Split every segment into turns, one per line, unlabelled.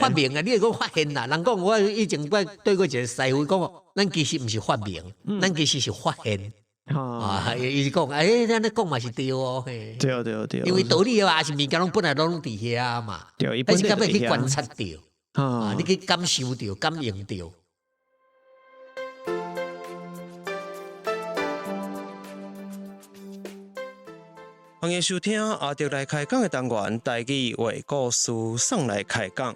發明啊！你會講發現啦？人講我以前我對過一個師傅講，咱其實毋是發明，咱其實是發現。啊，伊是講，欸，按呢講嘛是對哦，嘿。
對對對。
因為道理啊，抑是物件攏本來攏攏佇遐嘛。
對，
但是到尾去觀察著，啊，你去感受著、感應著。
歡迎收聽阿德來開講的單元，台語話故事送來開講。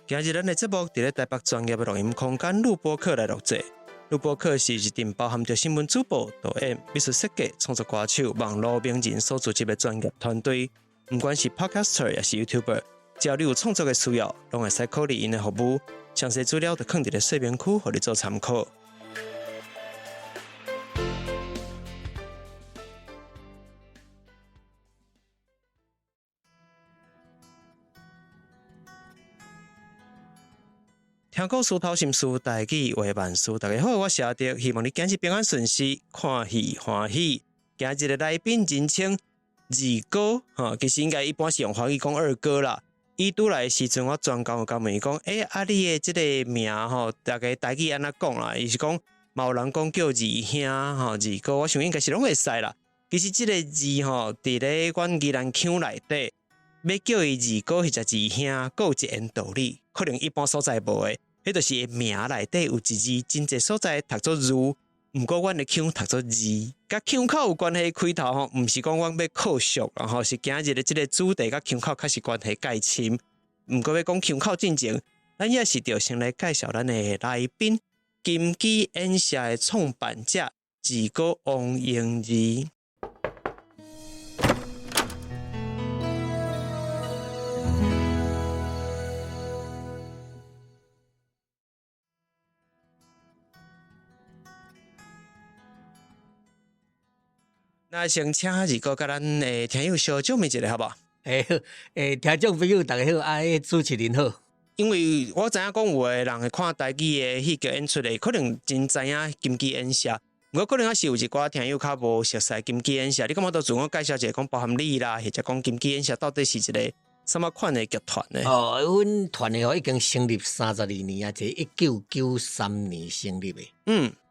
今日咱的節目佇咧台北專業的錄音空間錄播客來錄製。錄播客是一陣包含著新聞主播、導演、美術設計、創作歌手、網路名人所組織的專業團隊。毋管是 Podcaster 抑是 YouTuber，只要你有創作的需要，攏會使考慮𪜶的服務。詳細資料就囥佇咧說明區，予你做參考。聽故事、透心思，台語話萬事。大家好，我是阿德，希望你今日平安順遂，看戲歡喜。今日的來賓人稱二哥，吼，其實應該一般是用華語講二哥啦。伊拄來的時陣，我專工有共問伊講，欸，啊，你的這个名吼，大家台語按怎講啦？伊是講，嘛有人講叫二兄，吼，二哥，我想應該是攏會使啦。其實這个字吼，佇咧阮宜蘭腔內底，欲叫伊二哥或者二兄，閣有一緣道理，可能一般所在無的，彼就是伊名內底有一字，真濟所在讀做如，毋過阮的腔讀做二，佮腔口有關係開頭吼，毋是講阮欲靠俗，然後是今日的這个主題佮腔口確實關係蓋深。毋過欲講腔口進前，咱也是著先來介紹咱的來賓，金枝演社的創辦者二哥王英二。那先請二哥佮咱的聽友小祝一下，好無？
欸好，欸，聽眾朋友逐家好，啊，主持人好。
因為我知影講有的人會看台語的戲劇演出的，可能真知影金枝演社。毋過可能抑是有一寡聽友較無熟似金枝演社，你敢無都自我介紹一下，講包含你啦，或者講金枝演社到底是一個啥物款的劇團呢？
哦，阮團的吼已經成立32年啊，這1993年成立的。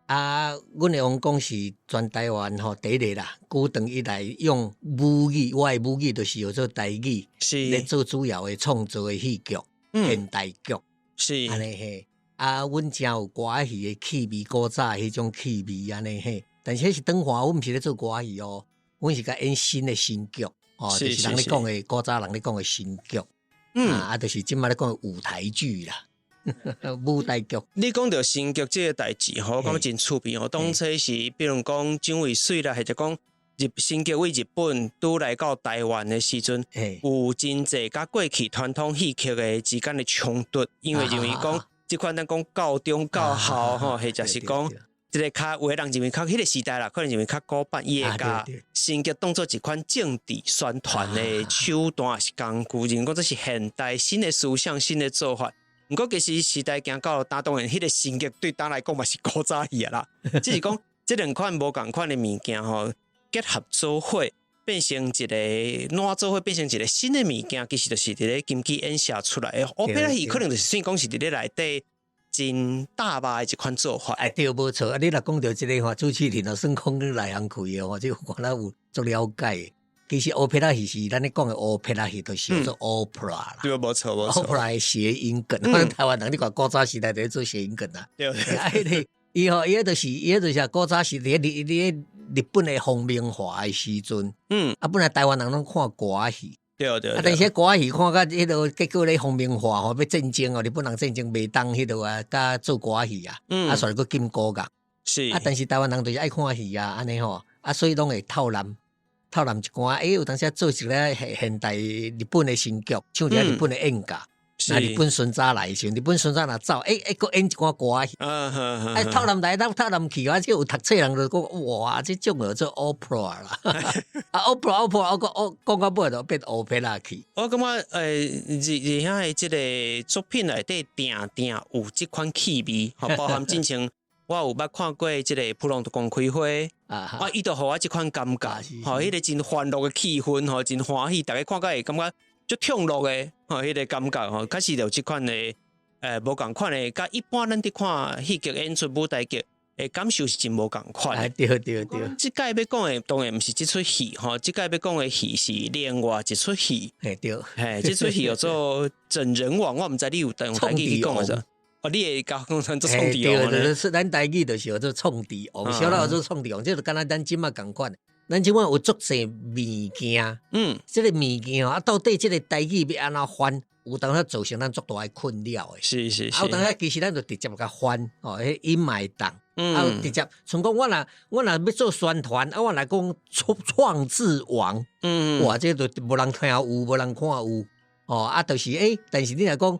啊，阮會用講是全台灣吼第一个啦，古長以來用母語，我的母語就是叫做台語，咧做主要的創作的戲劇，現代劇。按呢嘿。啊，阮誠有歌仔戲的氣味，古早的彼種氣味按呢嘿。但是彼是轉換，阮毋是咧做歌仔戲哦，阮是共演新的新劇，哦，就是人咧講的古早人咧講的新劇。啊，就是這擺咧講的舞台劇啦。舞台劇。
你講著新劇這個代誌吼，我感覺真趣味哦。當初是，比如講蔣渭水啦，或者講日新劇對日本拄來到台灣的時陣，有真濟佮過去傳統戲曲的之間的衝突，因為認為講這款咱講教中教校吼，或者是講這个較有的人認為較彼个時代啦，可能認為較古板，伊會共新劇當做一款政治宣傳的手段，抑是工具，認為講這是現代新的思想、新的做法。毋過其實時代行到今，當然彼个新劇對今來講嘛是古早戲啊啦。只是講這兩款無仝款的物件吼，結合做伙變成一个攏做伙變成一个新的物件，其實就是佇咧金枝演社出來的。烏皮仔戲可能就是算講是佇咧內底真大肉的一款做法。
哎，對，無錯。啊，你若講著這个吼，主持人哦，算講你內行開的吼，這個我若有足了解。其實烏皮仔戲是咱咧講的烏皮仔戲，就是叫做 opera 啦。
對，無錯無錯。
opera 的諧音梗，台灣人你看古早時代就咧做諧音梗啊。
對。
啊，彼个伊吼，伊彼就是伊彼就是古早時佇咧佇咧日本的皇民化的時陣。啊，本來台灣人攏看歌仔戲。
對對。
啊，但是歌仔戲看甲彼落，結果咧皇民化吼，欲戰爭哦，日本人戰爭袂當彼落啊，佮做歌仔戲啊。啊，所以閣禁古樂。啊，但是台灣人就是愛看戲啊，按呢吼，啊，所以攏會透濫。透濫一寡，欸，有當時做一个現現代日本的新劇，唱一下日本的演歌。那日本孫仔來的時陣，日本孫仔若走，欸欸，閣演一寡歌仔戲。啊，透濫來，透濫去，啊，這有讀冊人就講，哇，這種叫做 opera 啦。啊，opera opera，我講講到尾就變烏皮仔去。
我感覺，二二兄的這个作品內底，定定有這款氣味，包含進前。我有捌看過這個普龍特宮開花，啊，伊就予我這款感覺，吼，彼個真歡樂的氣氛，吼，真歡喜，逐家看甲會感覺足暢樂的，吼，彼個感覺，吼，確實就這款的，無仝款的，佮一般咱佇看戲劇演出舞台劇的感受是真無仝款。
啊，對對對。
這擺欲講的當然毋是這齣戲，吼，這擺欲講的戲是另外一齣戲。
嘿對。
嘿，這齣戲叫做《整人王》，我毋知你有用台語去講無？哦，你會共講成做創治王。
對，就是咱台語就是叫做創治王，小老做創治王，這就敢若咱這馬仝款。咱這馬有足濟物件，這個物件啊，到底這個台語欲按怎翻，有當時造成咱足大的困擾的。啊，有當時其實咱就直接共翻，哦，彼音嘛會當，啊，直接像講我若欲做宣傳，啊，我若講創治王，哇，這個就無人聽有，無人看有，哦，啊，就是但是你若講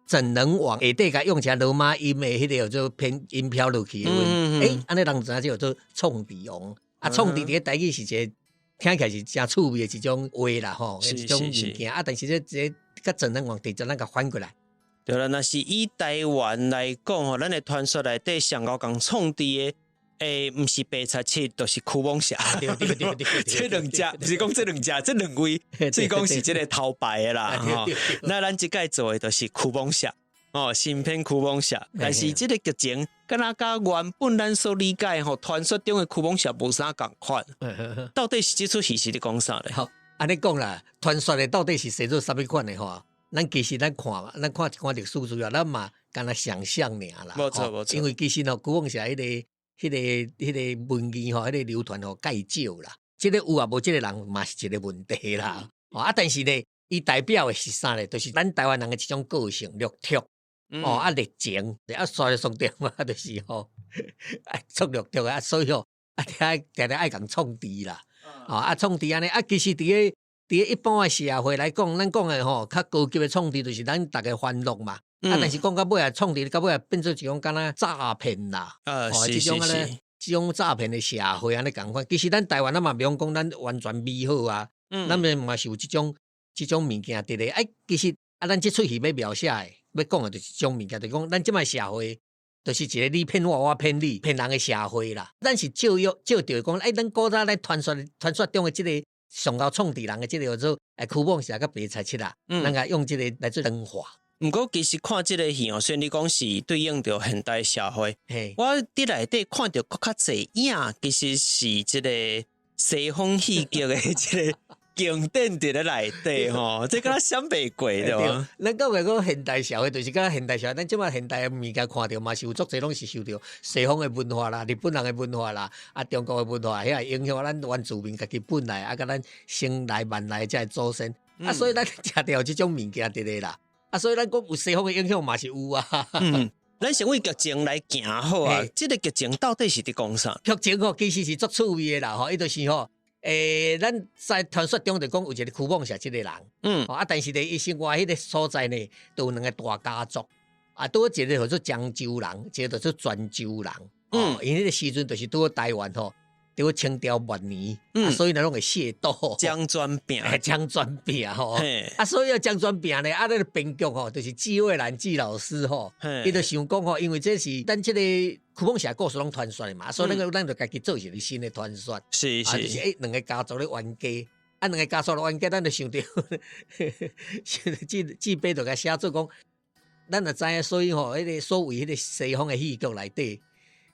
整人王下底共用成羅馬音的彼個叫做拼音標落去的話，按呢人知影這叫做創治王。啊，創治佇咧台語是一個聽起來是誠趣味的一種話啦，吼，一種物件。啊，但是這這佮整人王直接咱共翻過來。
對啦，若是以台灣來講吼，咱的傳說內底上𠢕共創治的，毋是白賊七，就是驅蟒蛇。
對對對對，
這兩隻，毋是講這兩隻，這兩位，所以講是這個頭牌的啦。吼，那咱這擺做的就是驅蟒蛇，哦，新編驅蟒蛇。但是這個劇情，敢若佮原本咱所理解吼，傳說中的驅蟒蛇無啥仝款。到底是這齣戲是咧講啥咧？
好，按呢講啦，傳說的到底是寫做啥物款的吼？咱其實咱看嘛，咱看一寡歷史資料，咱嘛敢若想像爾啦。
無錯無錯。
因為其實吼，驅蟒蛇彼個文字吼，彼個流傳吼蓋少啦。這個有抑無這個人嘛是一個問題啦。啊，但是呢，伊代表的是啥呢？就是咱台灣人的一種個性，樂脫，哦，啊熱情，啊煞上點啊，就是吼，啊足樂脫啊，所以吼，啊聽定定愛共創治啦。哦，啊創治按呢，啊其實佇個一般的社會來講，咱講的吼較高級的創治，就是咱逐家歡樂嘛。啊，但是講到尾啊，創治到尾啊，變做一種敢若詐騙啦，哦，這種按呢，這種詐騙的社會按呢仝款。其實咱台灣咱嘛袂用講咱完全美好啊，咱們嘛是有這種物件佇咧。哎，其實啊，咱這齣戲欲描寫的，欲講的就是這種物件，就是講咱這擺社會，就是一個你騙我，我騙你，騙人的社會啦。咱是借用借著講，哎，咱古早咧傳說中的這個上𠢕創治人的這個叫做驅蟒蛇佮白賊七仔，咱共用這個來做轉化。
毋過其實看這個戲哦，雖然你講是對應著現代社會，我佇內底看著閣較濟影，其實是這個西方戲劇的這個經典佇咧內底吼，這敢若閃袂過對無？
咱講的講現代社會，就是講現代社會，咱這擺現代的物件看著嘛是有足濟攏是受著西方的文化啦、日本人的文化啦、啊中國的文化遐影響，咱原住民家己本來啊，佮咱先來萬來這祖先，啊，所以咱食著這種物件佇咧啦。啊，所以咱講有西方的影響嘛是有啊。
咱先為劇情來行好啊。這個劇情到底是佇講啥？
劇情吼其實是足趣味的啦，吼，伊就是吼，咱在傳說中就講有一個驅蟒蛇這個人，啊，但是咧，伊生活彼個所在呢，都有兩個大家族，啊，拄好一個叫做漳州人，一個叫做泉州人，𪜶彼個時陣就是拄好台灣吼，拄好清朝末年，啊，所以呢攏會械鬥，
漳泉拚，
漳泉拚吼，啊，所以啊，漳泉拚咧，啊，那個編劇吼，就是紀蔚蘭紀老師吼，伊就想講吼，因為這是咱這個驅蟒蛇故事攏傳說的嘛，所以咱就家己做一個新的傳說，啊，就是兩個家族咧冤家，啊，兩個家族咧冤家，咱就想著，想著紀編就共寫做講，咱就知影，所以吼，彼個所謂彼個西方的戲劇內底。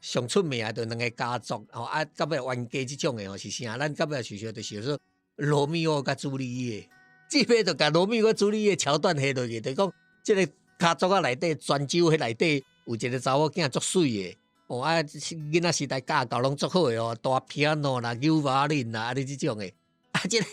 上出名的就兩個家族，吼啊，到尾冤家這種的吼是啥？咱到尾想想就是說羅密歐佮朱麗葉，這擺就共羅密歐朱麗葉橋段下落去，就講這個家族仔內底，泉州彼內底有一個查某囝足媠的，哦啊，囡仔時代教教攏足好的哦，彈 piano 啦、扭 violin 啦，按呢這種的，啊，這個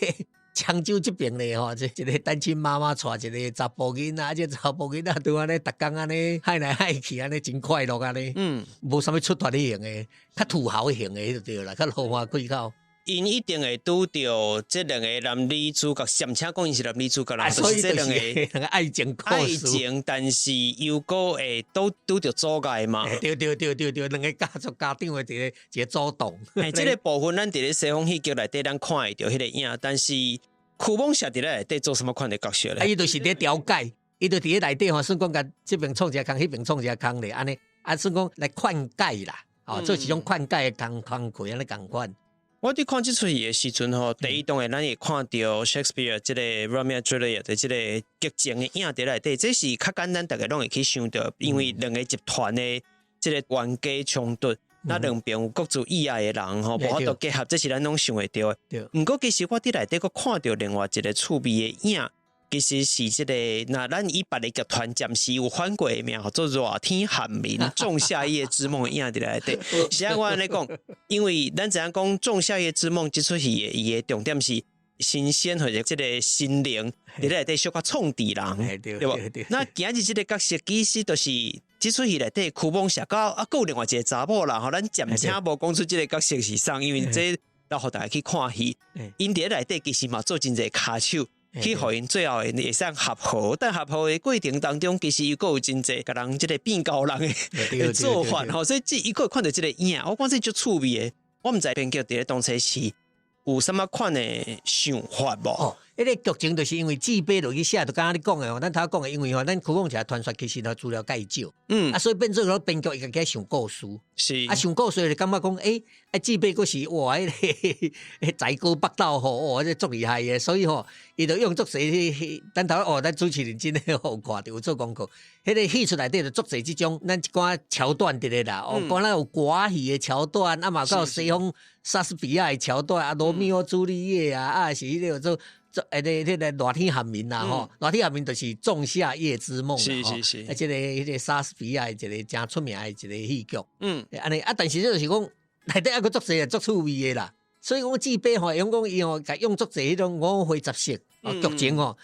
漳州這邊咧吼，這一個單親媽媽帶一個查埔囡仔，啊，這查埔囡仔都按呢，逐工按呢害來害去，按呢真快樂按呢，無啥物出脫型的，較土豪型的就對啦，較浪漫開口。
𪜶一定會拄著這兩個男女主角，尚且講𪜶是男女主角啦，
所
以這兩個
兩個愛情故事，
愛情，但是又閣會都拄著阻礙嘛。
對對對對對，兩個家族家長的一個阻擋。
這個部分咱佇咧西方戲劇內底，咱看會著彼個影，但是驅蟒蛇佇咧內底做啥物款的角色咧？
啊，伊就是佇咧調解，伊就佇咧內底吼，算講共這邊創一个空，彼邊創一个空咧，按呢，啊，算講來勸解啦。哦，做一種勸解的工工課按呢仝款。
我佇看這齣戲的時陣吼，第一當然咱會看著 Shakespeare 這個 Romeo and Juliet 的這個劇情的影佇內底，這是較簡單，逐家攏會去想著，因為兩個集團的這個冤家衝突，那兩邊有各自意愛的人吼，無法度結合，這是咱攏想會著的。毋過其實我佇內底閣看著另外一個趣味的影。其實是這個，若咱以別个劇團暫時有翻過的名，叫做熱天瀚民仲夏夜之夢的影佇內底。是按我按呢講，因為咱知影講《仲夏夜之夢》這齣戲的伊的重點是神仙或者這個神靈佇內底小可創治人，對無？那今日這個角色其實就是這齣戲內底驅蟒蛇，佮啊，閣有另外一個查某人吼，咱暫且無講出這個角色是啥，因為這要予逐家去看戲。𪜶佇內底其實嘛做真濟跤手，去予𪜶最後會使合和，但合和的過程當中，其實伊閣有真濟共人這個變高人的做法吼，所以這伊閣會看著這個影，我感覺這足趣味的。我毋知編劇佇咧當初是有啥物款的想法無？
哦，彼個劇情就是因為志伯落去寫，就敢若你講的吼，咱頭講的，因為吼，咱驅蟒蛇傳說其實資料較少，啊，所以變做講編劇伊家己想故事，啊，想故事就感覺講，欸，啊，志伯閣是哇，彼個才高八斗吼，哇，這足厲害的，所以吼，伊就用足濟，咱頭哦，咱主持人真的好看著有做功課，彼個戲出內底就足濟這種咱一寡橋段佇咧啦，哦，敢若有歌仔戲的橋段，啊嘛有西方莎士比亞的橋段，啊，羅密歐朱麗葉啊，啊是彼個做。做彼個熱天瀚民啦吼，熱天瀚民就是《仲夏夜之夢》啊，這個彼個莎士比亞的一個誠出名的一個戲劇。按呢啊，但是這就是講內底猶閣足濟啊，足趣味的啦。所以講志伯吼，用講伊吼，共用足濟彼種我會雜色哦劇情吼，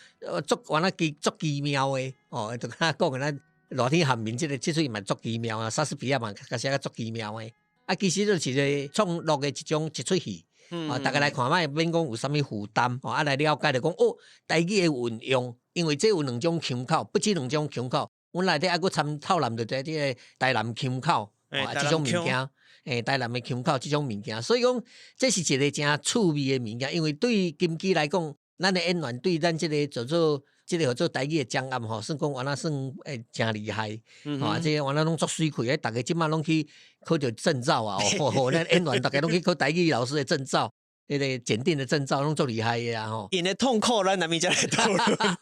足原來奇足奇妙的哦，就敢若講的咱熱天瀚民這個這齣嘛足奇妙啊，莎士比亞嘛較寫較足奇妙的。啊，其實就是一個創樂的一種一齣戲。啊，逐家來看覓，免講有啥物負擔，哦，啊來了解著講哦，台語的運用，因為這有兩種腔口，不止兩種腔口，阮內底猶閣參透納著這個台南腔口，啊，這種物件，欸，台南的腔口這種物件，所以講這是一個誠趣味的物件，因為對金雞來講，咱的演員對咱這個做做這個叫做台語的掌握吼，算講原來算會誠厲害，吼，這個原來攏足媠氣，逐家這馬攏去考著證照啊，哦，咱演員逐家攏去考台語老師的證照，彼個檢定的證照攏足厲害的啊吼。
𪜶的痛苦，咱難免才來討論。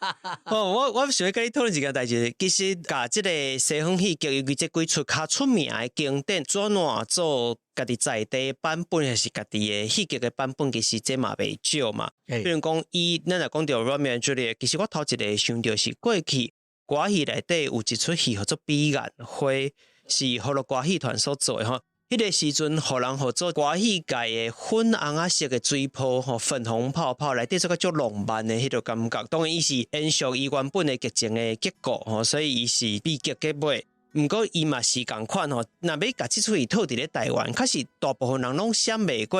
哦，我想欲佮你討論一件代誌，其實共這個西方戲劇，尤其這幾齣較出名的經典，轉換做家己在地版本，還是家己的戲劇的版本，其實這嘛袂少嘛。比如講，以咱若講著 Romeo and Juliet，其實我頭一個想著是過去歌仔戲內底有一齣戲號做《彼岸花》，是河洛歌戲團所做的吼。彼個時陣，予人號做歌戲界的粉紅仔色的水泡吼，粉紅泡泡內底做較足浪漫的彼個感覺。當然，伊是延續伊原本的劇情的結構吼，所以伊是悲劇結尾。毋過伊嘛是仝款吼，若欲共這齣戲套佇咧台灣，確實大部分人攏想袂過，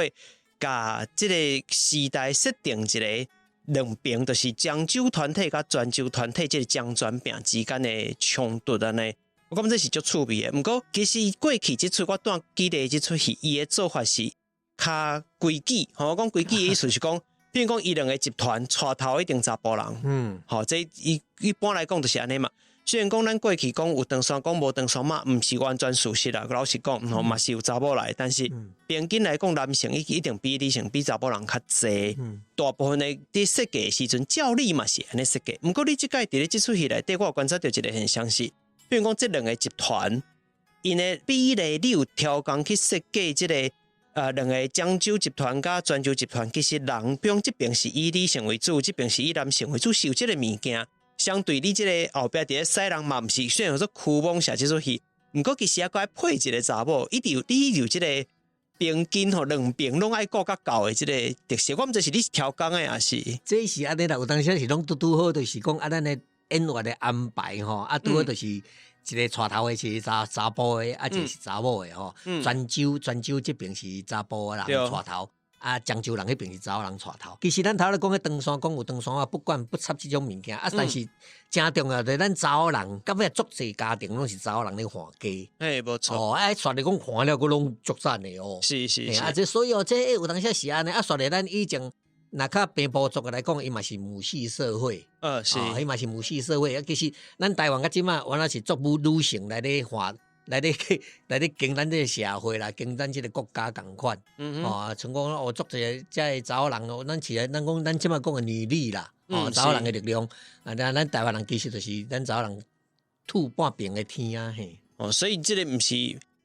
共這個時代設定一個兩邊，就是漳州團體佮泉州團體這個漳泉餅之間的衝突按呢。我感覺這是足趣味的。毋過其實過去這齣我拄記得這齣戲，伊的做法是較規矩。吼，我講規矩的意思是講，比如講伊兩個集團帶頭一定查埔人，吼，這一一般來講就是按呢嘛。雖然講咱過去講有長衫，講無長衫嘛，毋是完全事實啦。老實講，吼嘛是有查某來，但是平均來講，男性一定比女性比查某人較濟。大部分的佇設計的時陣，照理嘛是按呢設計。毋過你這擺佇咧這齣戲內底，我有觀察著一個現象是，比如講這兩個集團，𪜶的比例你有調工去設計這個兩個漳州集團佮泉州集團，其實人比如講這邊是以女性為主，這邊是以男性為主，是有這個物件。相對你這個後壁佇咧使人嘛，毋是雖然說驅蟒蛇這齣戲，毋過其實猶閣愛配一個查某，一定有你有這個平均吼，兩邊攏愛顧較夠的這個特色。我毋知是你是調工的，抑是？
這是按呢啦，有當時是攏拄拄好，就是講啊，咱的演員的安排吼，啊，拄好就是一個帶頭的是查查埔的，啊，一個是查某的吼。泉州這邊是查埔的人帶頭。啊，漳州人彼邊是查某人帶頭。其實咱頭咧講彼長衫，講有長衫啊，不管不插這種物件啊，但是誠重要就是咱查某人，到尾足濟家庭攏是查某人咧看家。
嘿，無錯。
哦，啊，煞咧講看了閣攏足讚的哦。啊，這所以哦，這有當時是按呢，啊，煞咧咱以前若較平埔族的來講，伊嘛是母系社會。伊嘛是母系社會。啊，其實咱台灣到這馬原來是足母女性來咧看。來咧經咱這個社會啦，經咱這個國家仝款。哦，像講哦，足濟遮的查某人哦，咱其實咱講咱這擺講的女力啦，哦，查某人的力量，啊，咱台灣人其實就是咱查某人吐半邊的天啊，嘿。
哦，所以這个毋是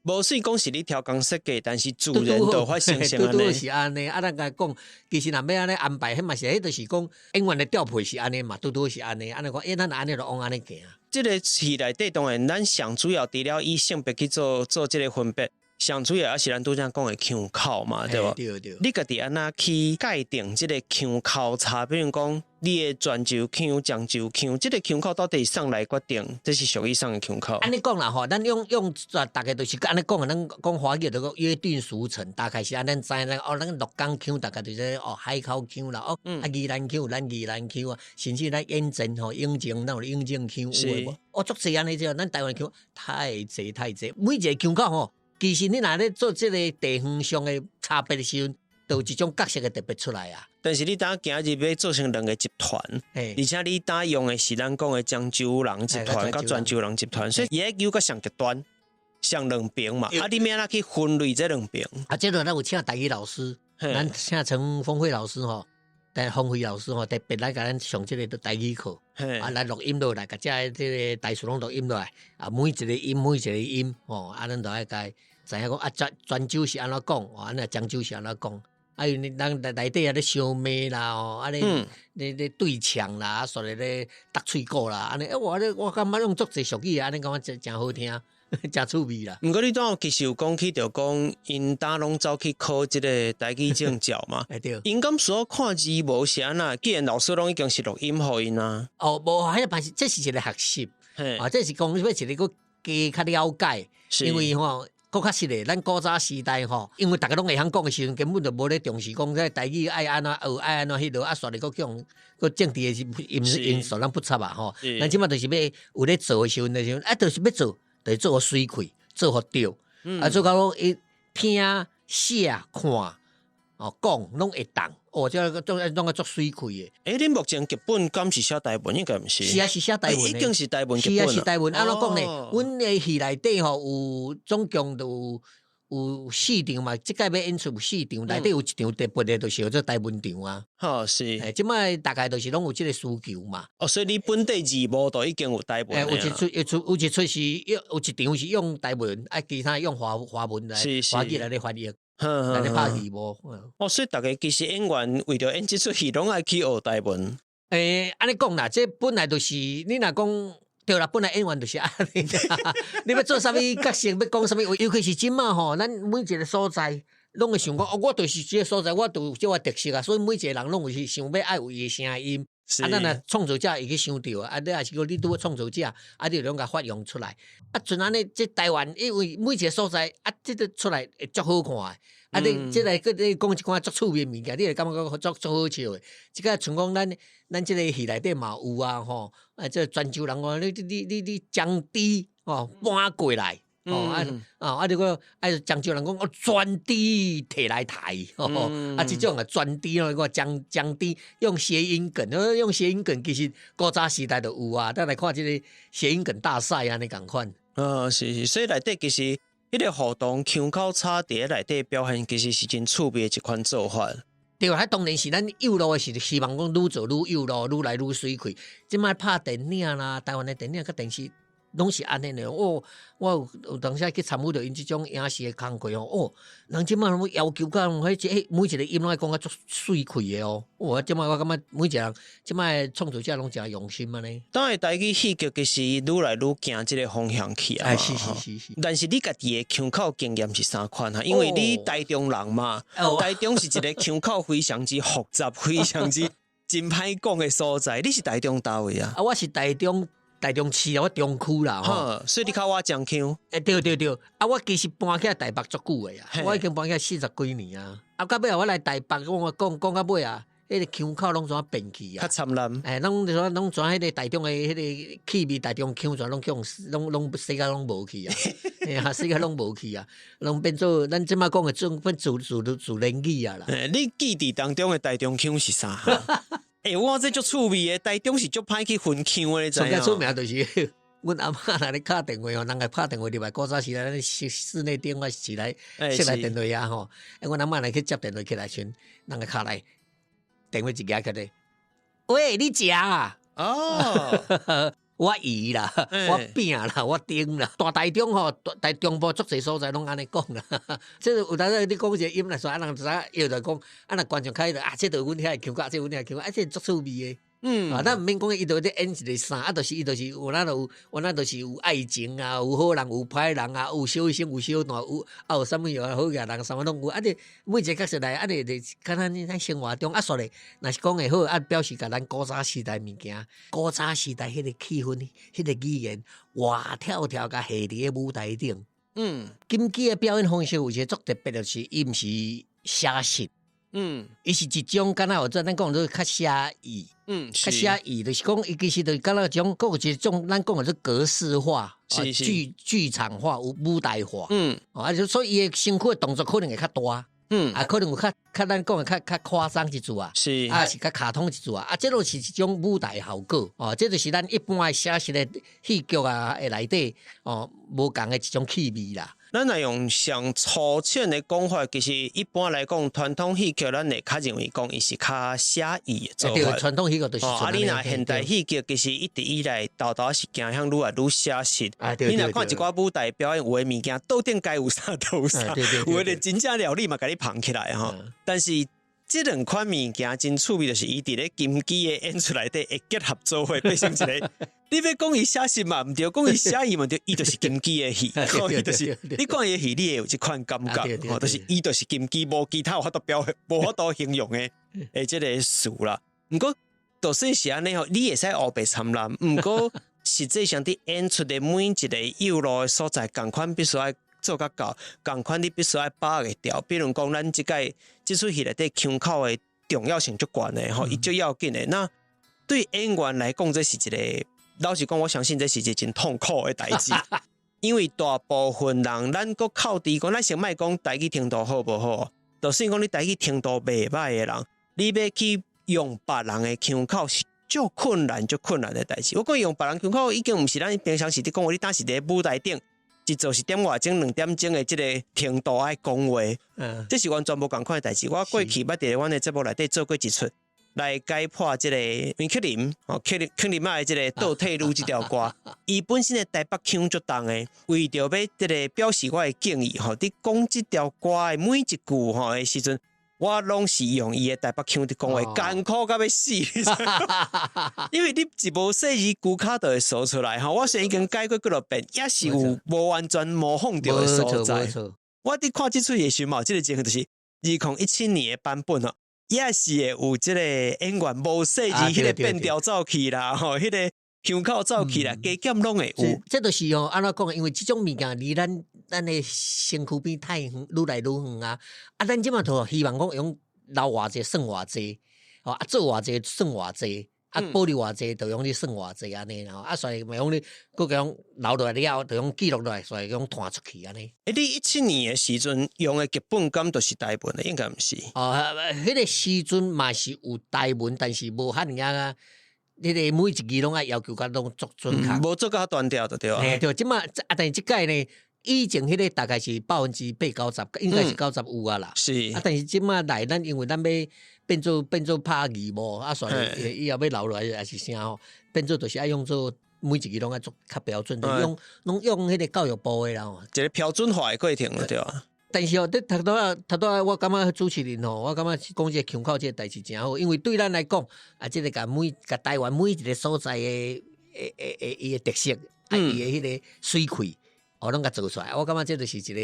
無媠講是你調工設計，但是自然就發生成
按呢。是按呢，啊，咱共講，其實若欲按呢安排，彼嘛是，彼就是講演員的調配是按呢嘛，拄拄是按呢，按呢講，欸，咱按呢就往按呢行。
這个戲內底當然，咱上主要除了以性別去做做這个分別，上主要抑是咱拄才講的腔口嘛，對無？
對對。
你家己按怎去界定這个腔口差？比如講，你的泉州腔、漳州腔，這个腔口到底是啥來決定？這是屬於啥的腔口？
按呢講啦吼，咱用用大概就是按呢講，咱講華語就講約定俗成，大概是按呢知影哦，咱鹿港腔大概就是哦海口腔啦，哦啊宜蘭腔有咱宜蘭腔啊，甚至咱永靖吼永靖咱有永靖腔有無？哦，足濟按呢這，咱台灣腔太濟太濟，每一個腔口吼，其實你若咧做這個地方上的差別的時陣，就有一種角色會特別出來啊。
但是你當今日欲做成兩個集團，而且你當用的是咱講的漳州人集團佮泉州人集團，所以伊個有較上極端，上兩邊嘛。啊，你欲按怎去分類這兩邊？
啊，這個咱有請台語老師，咱請陳峰輝老師吼，但峰輝老師吼特別來共咱上這個台語課，啊，來錄音落來，共這個這個台詞攏錄音落來，啊，每一個音每一個音，吼，啊，咱就愛共知影講啊，泉泉州是按怎講，啊，那漳州是按怎講。啊，因為人內內底啊咧相罵啦，吼，啊咧咧咧對唱啦，啊，煞咧咧搭喙鼓啦，按呢，欸，我咧我感覺用足濟俗語，按呢感覺真誠好聽，誠趣味啦。
毋過你拄仔其實有講起著講，𪜶當攏走去考這個台語證照嘛？
欸對。
𪜶敢需要看字幕是按怎？既然老師攏已經是錄音予𪜶啊。
哦，無，彼個這是一個學習，啊，這是講欲一個閣加較了解，因為吼。閣較實的，咱古早時代吼，因為逐家攏會曉講的時陣，根本就無咧重視講這台語愛按怎學，愛按怎彼落，啊，煞咧閣叫閣政治的因因素攏不插啊吼。咱這擺就是欲有咧做的時陣，就是啊，就是欲做，就是做予媠氣，做予對，啊，做到講伊聽、寫、看、哦講攏會當，哦，這個做攏愛足媠氣的。
欸，恁目前劇本敢是寫台文？應該毋是。
是啊，是寫台文。
已經是台文劇本。
是啊，是台文。按怎講呢？阮的戲內底吼有總共就有有四場嘛，這擺欲演出有四場，內底有一場特別的，就是叫做台文場啊。
吼，是。
欸，這擺大概就是攏有這個需求嘛。
哦，所以你本地字幕都已經有台文。
欸，有一出，有出，有一出是用，有一場是用台文，啊，其他用華華文來華語來咧翻譯。來咧拍字幕。
哦，所以逐家其實演員為著演這齣戲，攏愛去學台文。
欸，按呢講啦，這本來就是你若講對啦，本來演員就是按呢。你欲做啥物角色，欲講啥物話，尤其是這擺吼，咱每一個所在攏會想講，哦，我就是這個所在，我就有這個特色啊，所以每一個人攏有是想欲愛有伊的聲音。啊，咱若創作者會去想著啊，你若是講你拄好創作者，啊，你就攏共發揚出來。啊，像按呢，這台灣因為每一個所在，啊，這個出來會足好看的。啊，你這個閣你講一寡足趣味的物件，你會感覺講足足好笑的。這個像講咱咱這個戲內底嘛有啊吼，啊，這個泉州人講你你你你將豬吼搬過來。哦啊啊！啊，這個啊，漳州人講哦，全豬提來刣，啊，這種啊，全豬哦，個將將豬用諧音梗，用諧音梗，其實古早時代就有啊。咱來看這個諧音梗大賽按呢仝款。
啊，是是，所以內底其實彼個互動腔口差佇內底表現，其實是真趣味的一款做法。
對啊，彼當然是咱幼路的時，希望講愈做愈幼路，愈來愈媠氣。這擺拍電影啦，台灣的電影佮電視。攏是按呢爾哦，我有有當時去參與著𪜶這種影視的工課哦，哦，人這擺攏要求到彼這每一個音攏愛講甲足媠氣的哦，哦，這擺我感覺每一個人這擺創作者攏誠用心按呢。
當然，台語戲劇其實愈來愈行這個方向去啊。
哎，是是是是。
但是你家己的腔口經驗是啥款啊？因為你台中人嘛，台中是一個腔口非常之複雜、非常之真歹講的所在。你是台中佗位啊？
啊，我是台中。台中市啊，我中區啦吼，
所以你較倚漳腔。
欸，對對對，啊，我其實搬去台北足久的啊，我已經搬去四十幾年啊。啊，到尾啊，我來台北，我講講到尾啊，彼個腔口攏怎變去啊？
較摻濫。
欸，攏怎攏怎彼個台中的彼個氣味，台中腔全攏叫攏攏洗甲攏無去啊！嘿啊，洗甲攏無去啊，攏變做咱這擺講的種變自自自然語啊啦。
欸，你記憶當中的台中腔是啥？欸，我這足趣味的，台中是足歹去分腔的，你知影？
上較出名就是阮阿嬤若咧敲電話吼，人共拍電話入來，古早時咱室內電話室內電話啊吼。阮阿嬤來去接電話起來時陣，人共敲來，電話一舉起來，喂，你食啊？
哦，
我魚啦，我餅啦，我丁啦，大台中吼，大中部足濟所在攏按呢講啦。這個有當時你講一個音來說，啊人知影伊就講，啊若觀眾較啊，這就阮遐的腔調，這阮遐的腔調，啊這足趣味的。啊，咱毋免講伊就咧演一個啥，啊，就是伊就是有咱就有，有咱就是有愛情啊，有好人有歹人啊，有小生有小旦，有啊有啥物啊好額人，啥物攏有。啊，你每一個角色來，啊，你就敢若咱生活中啊，煞咧，若是講會好，啊，表示共咱古早時代物件，古早時代彼個氣氛，彼個語言，活跳跳共下佇个舞台頂。京劇的表演方式有一個足特別，就是伊毋是寫實。伊是一種敢若有做咱講做較寫意，較寫意，就是講伊其實就是敢若種，閣有一種咱講的做格式化、劇場化、有舞台化，啊，所以伊的身軀的動作可能會較大，啊，可能有較較咱講的較較誇張一撮啊，啊是較卡通一撮啊，啊，這都是一種舞台效果，哦，這就是咱一般的寫實的戲劇啊的內底，哦，無仝的一種氣味啦。
咱若用上粗淺的講法，其實一般來講，傳統戲劇咱會較認為講伊是較寫意的做法。
傳統戲劇就是。
啊，你若現代戲劇，其實一直以來，沓沓是走向愈來愈寫實。你若看一寡舞台表演，有的物件桌頂該有啥就有啥，有的真正料理嘛，共你捧起來吼。但是這兩款物件真趣味，就是伊佇咧京劇的演出內底會結合做伙，變成一個。你欲講伊寫實嘛毋對，講伊寫意嘛毋對，伊就是京劇的戲，伊就是你看伊的戲，你會有這款感覺，吼，就是伊就是京劇，無其他有法度表現，無法度形容的的這個詞啦。毋過就算是按呢吼，你會使烏白摻濫，毋過實際上佇演出的每一個幼路的所在，仝款必須愛做較到，仝款你必須愛把握會牢。比如講，咱這擺這齣戲內底腔口的重要性足懸的吼，伊足要緊的。那對演員來講，這是一個老實講，我相信這是一個真痛苦的代誌，因為大部分人，咱閣扣除講，咱先莫講台語程度好無好，就算講你台語程度袂䆀的人，你欲去用別人的腔口是足困難、足困難的代誌。我講用別人腔口，已經毋是咱平常時佇講話，你當時佇舞台頂一做是點外鐘、兩點鐘的這個程度愛講話，這是完全無仝款的代誌。我過去捌佇阮的節目內底做過一齣，來解破這個袁克林哦，克林克林仔的這個倒退嚕這條歌，伊本身的台北腔足重的，為著欲這個表示我的敬意吼，佇講這條歌的每一句吼的時陣，我攏是用伊的台北腔佇講話，艱苦甲欲死，因為你一無細膩龜跤就會說出來吼。我雖然已經改過幾落遍，也是有無完全模仿著的所在。我佇看這齣戲的時候，這個情形就是2017年的版本吼。也是會有這個演員無細膩，彼個變調走去啦，吼，彼個腔口走去啦，加減攏會有。
這就是哦，按怎講？因為這種物件離咱咱的身軀邊太遠，愈來愈遠啊！啊，咱這馬就希望講用留偌濟算偌濟，吼啊做偌濟算偌濟，啊保留偌濟就用你算偌濟按呢吼，啊所以咪講你閣講留落來了後，就用記錄落來，所以用傳出去按呢。
欸，你17年的時陣用的劇本敢就是台文的？應該毋是。
哦，彼個時陣嘛是有台文，但是無遐爾啊。彼個每一字攏愛要求甲攏足準確。
無做甲單調就對啊。
嘿對，這馬啊，但是這擺呢，以前彼個大概是80%-90%，應該是九十有啊啦。啊，但是這馬來，咱因為咱欲變做拍字幕，啊，所以以後欲留落來也是啥吼，變做就是愛用做每一字攏愛做較標準，就用攏用彼個教育部的啦吼。
一個標準化的過程就對啊。
但是哦，你頭拄仔頭拄仔，我感覺主持人吼，我感覺講這個腔口這個代誌誠好，因為對咱來講，啊，這個共每共台灣每一個所在的的的伊的特色，啊，伊的彼個水氣，哦，攏共做出來。我感覺這就是一個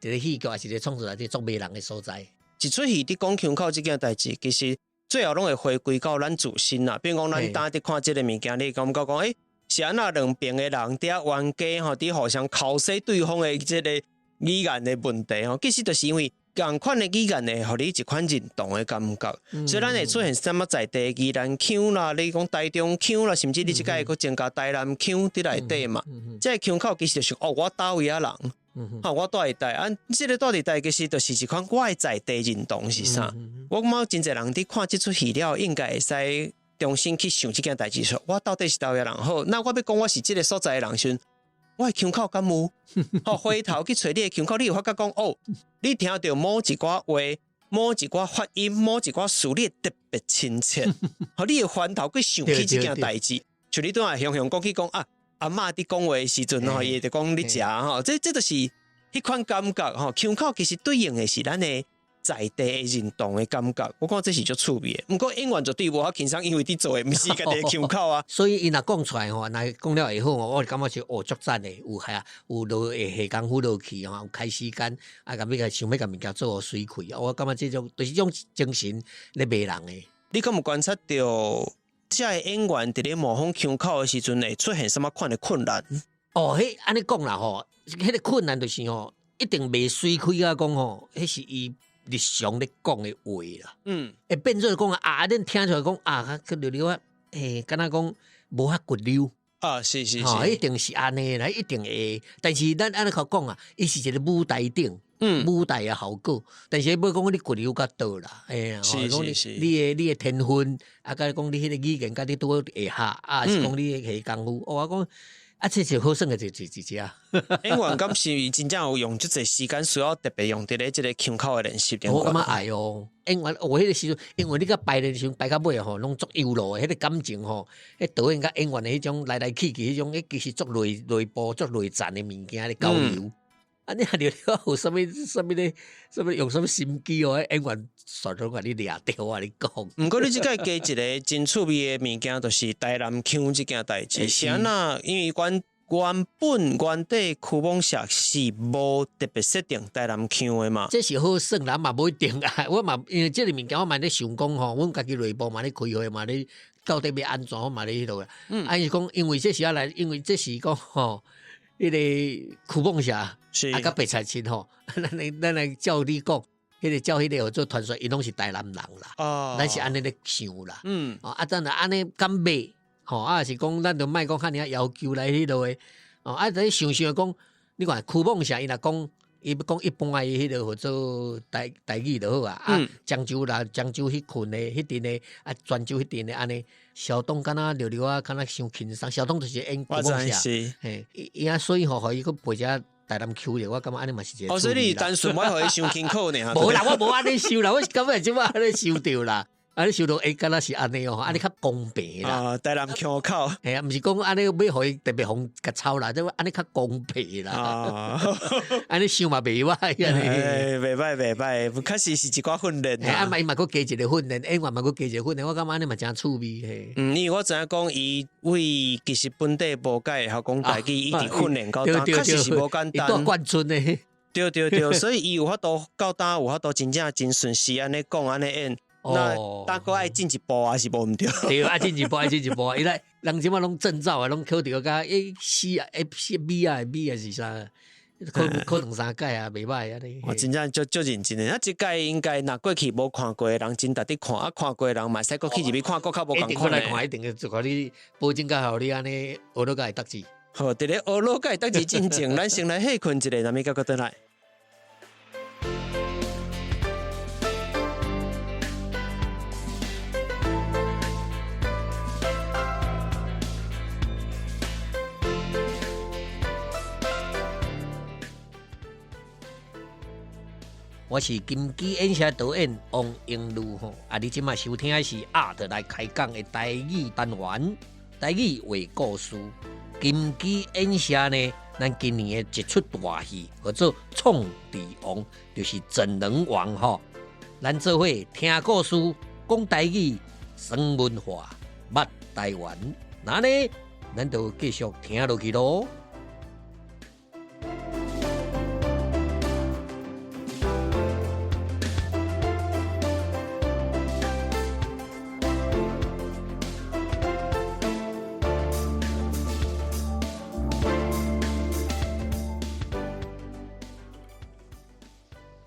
一個戲劇，也是一個創作內底足迷人的所在。
一齣戲佇講腔口這件代誌，其實最後攏會回歸到咱自身啦。比如講，咱當佇看這個物件，你感覺講，欸，是按怎兩邊的人佇遐冤家吼，佇互相剾洗對方的這個語言的問題吼，其實就是因為仝款的語言會予你一款認同的感覺，所以咱會出現啥物在地宜蘭腔啦，你講台中腔啦，甚至你這擺閣增加台南腔佇內底嘛。這個腔口其實就是哦，我佗位仔人，吼，我住佇佗，啊，這個住佇佗其實就是一款我的在地認同是啥？我感覺真濟人佇看這齣戲了，應該會使。重新去想這件代誌，說我到底是佗位人好？那我欲講我是這个所在的人時陣，我的腔口敢有？吼，回頭去揣你的腔口，你會發覺講哦，你聽著某一寡話、某一寡發音、某一寡詞，你會特別親切。吼，你會翻頭去想起這件代誌，像你拄仔雄雄講去講啊，阿嬤佇講話的時陣吼，伊會就講你食吼，這就是彼款感覺吼。腔口其實對應的是咱的在地的認同的感覺，我感覺這是足趣味的。毋過演員絕對無遐輕鬆，因為佇做的毋是家己的腔口啊。
所以伊若講出來吼，若講了會好，我就感覺是哦足讚的，有下有落會下功夫落去吼，有開時間啊，共欲共想欲共物件做予媠氣。我感覺這種就是這種精神咧迷人的。
你敢有觀察著，這个演員佇咧模仿腔口的時陣會出現啥物款的困難？
哦，彼按呢講啦吼，彼个困難就是吼，一定袂媠氣啊，講吼，彼是伊日常咧講的話啦，會變做講啊，恁聽出來講啊，去溜溜啊，欸，敢若講無遐骨溜
啊，是是是，
一定是按呢啦，一定會。但是咱按呢講啊，伊是一个舞台頂，舞台的效果。但是欲講你骨溜較倒啦，哎呀，
是是是，
你的天分，啊，佮講你彼个語言，佮你拄好會合，啊，是講你的下功夫，我講。啊，這是好耍的一一一隻。
演員敢是真正有用這濟時間需要特別用佇咧這个腔口的練習頂。
我感覺愛哦，演員有彼个時陣，因為你佮排練時陣排到尾吼，攏足悠落的，彼个感情吼，彼導演佮演員的彼種來來去去，彼種，彼其實足內內部足內層的物件咧交流。啊，你若了有啥物啥物咧，啥物用啥物心機哦？演員煞攏共你掠著，我共你講。
毋過你這擺加一个真趣味的物件，就是台南腔這件代誌。是按怎？因為原本原底驅蟒蛇是無特別設定台南腔的嘛。
這是好耍啦，嘛無一定啊。我嘛因為這个物件，我嘛咧想講吼，阮家己內部嘛咧開會嘛咧，到底欲按怎，我嘛咧彼落啦。啊，伊講因為這是啊來，因為這是講吼。彼个驅蟒蛇，啊，佮白菜心吼，咱來照你講，彼个照彼个號做傳說，伊攏是台南人啦。哦，咱是按呢咧想啦。哦，啊，咱若按呢敢賣，吼，啊，是講咱就莫講遐爾仔要求來彼落的。哦，啊，咱想想講，你看驅蟒蛇，伊若講，伊欲講一般的彼个號做台語就好啊。啊，漳州人，漳州彼群的，彼陣的，啊，泉州彼陣的按呢。小東敢若溜溜啊，敢若傷輕鬆。小東就是演驅蟒蛇，嘿，伊啊，所以吼，予伊閣配一台南腔咧，我感覺按呢嘛是一個。
哦，所以你單純欲予伊傷辛苦爾。
無啦，我無按呢想啦，我是感覺這擺按呢想著啦。啊！你想著會敢若是按呢哦，按呢較公平啦。
啊，台南腔口。
嘿啊，毋是講按呢欲予伊特別予共抄啦，這按呢較公平啦。啊，按呢想嘛袂歹按呢。
袂歹袂歹，確實是一寡訓練。
啊嘛，伊嘛閣加一个訓練，演員嘛閣加一个訓練，我感覺按呢嘛誠趣味嘿。
嗯，因為我知影講，伊為其實本地無解會曉講台語，伊直訓練到今，確實是無簡單。
伊帶冠軍的。
對對對，所以伊有法度到今有法度真正真順勢按呢講按呢演。那大哥愛進一步還是無毋對？
對，愛進一步，愛進一步。伊來人這擺攏證照啊，攏考著甲 A C 啊、A C B 啊、B 還是啥，考兩三屆啊，袂歹按呢。
我真正足足認真的，啊，這屆應該若過去無看過的人真值得看，啊，看過的人嘛會使閣去入去看，閣較無仝款
的。一定來看，一定就予你保證甲予你按呢學落甲會得志。
好，佇咧學落甲會得志進前，咱先來歇睏一下，咱咪閣閣轉來。
我是金雞演社導演王英如吼，啊，你這馬收聽的是阿德來開講的台語單元，台語話故事。金雞演社呢，咱今年的一齣大戲叫做《創治王》，就是整人王吼。咱做伙聽故事，講台語，耍文化，捌台灣。那呢，咱就繼續聽落去囉。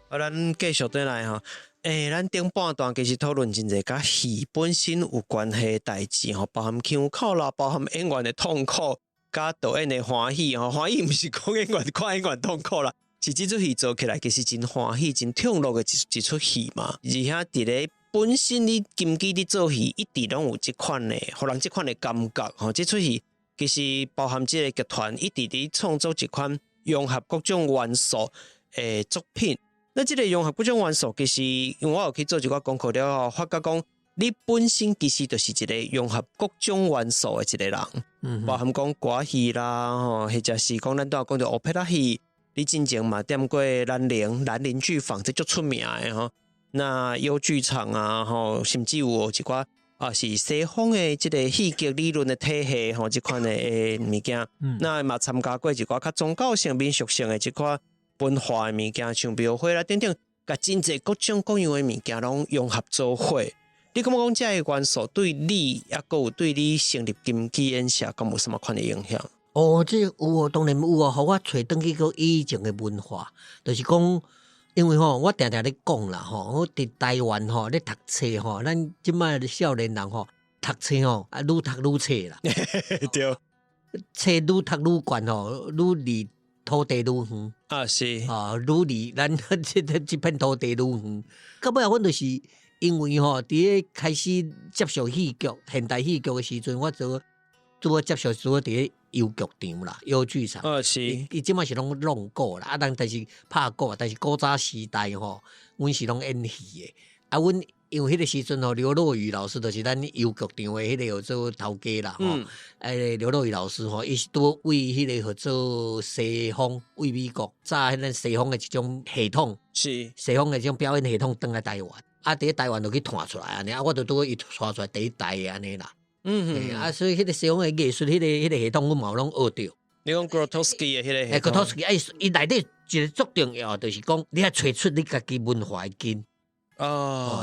啊，咱繼續轉來吼。欸，咱頂半段其實討論真濟佮戲本身有關係的代誌吼，包含腔口啦，包含演員的痛苦，佮導演的歡喜吼。歡喜毋是講演員看演員痛苦啦，是這齣戲做起來其實真歡喜、真暢樂的一齣戲嘛。而且佇咧本身你根基佇做戲，一直攏有這款的，予人這款的感覺吼。這齣戲其實包含這個劇團一直佇創作一款融合各種元素的作品。那這個融合各種元素，其實因為我有去做一寡功課了後，發覺講你本身其實就是一個融合各種元素的一個人，包含講歌戲啦，吼，或者是講咱拄仔講著烏皮拉戲，你進前嘛踮過蘭陵蘭陵劇坊，這足出名的吼。那有劇場啊，吼，甚至有一寡啊是西方的這個戲劇理論的體系吼，這款的物件。那嘛參加過一寡較宗教性、民俗性的這款文化的物件，像廟會啦等等，共真濟各種各樣的物件攏融合做伙。你感覺講這个元素對你，抑閣有對你成立金雞演社，敢有啥物款的影響？
哦，這有哦，當然有哦，予我揣轉去閣以前的文化，就是講。因為吼，我定定咧講啦吼，我佇台灣吼咧讀冊吼，咱這擺少年人吼讀冊吼啊，愈讀愈冊啦。
對，
冊愈讀愈懸吼，愈離土地愈遠。
啊是。
啊，愈離咱這片土地愈遠。到尾仔，阮就是因為吼，佇咧開始接受戲劇、現代戲劇的時陣，我就拄好接受拄好佇咧優劇場啦，優劇場。
哦，是。
伊這擺是攏弄鼓啦，啊，但是拍鼓，但是古早時代吼，阮是攏演戲的。啊，阮因為彼個時陣吼，劉若瑀老師就是咱優劇場的彼個叫做頭家啦吼。哎，劉若瑀老師吼，伊是拄為彼個叫做西方，為美國早彼個西方的一種系統，西方的這種表演系統轉來台灣。啊，佇咧台灣就去傳出來按呢，啊，我就拄好伊傳出來第一代的按呢啦。啊，所以彼個西方的藝術，彼個系統，阮嘛有攏學著。
你講 Grotowski 的彼個系統。
Grotowski，哎，伊內底一個足重要，就是講你愛揣出你家己文化的根。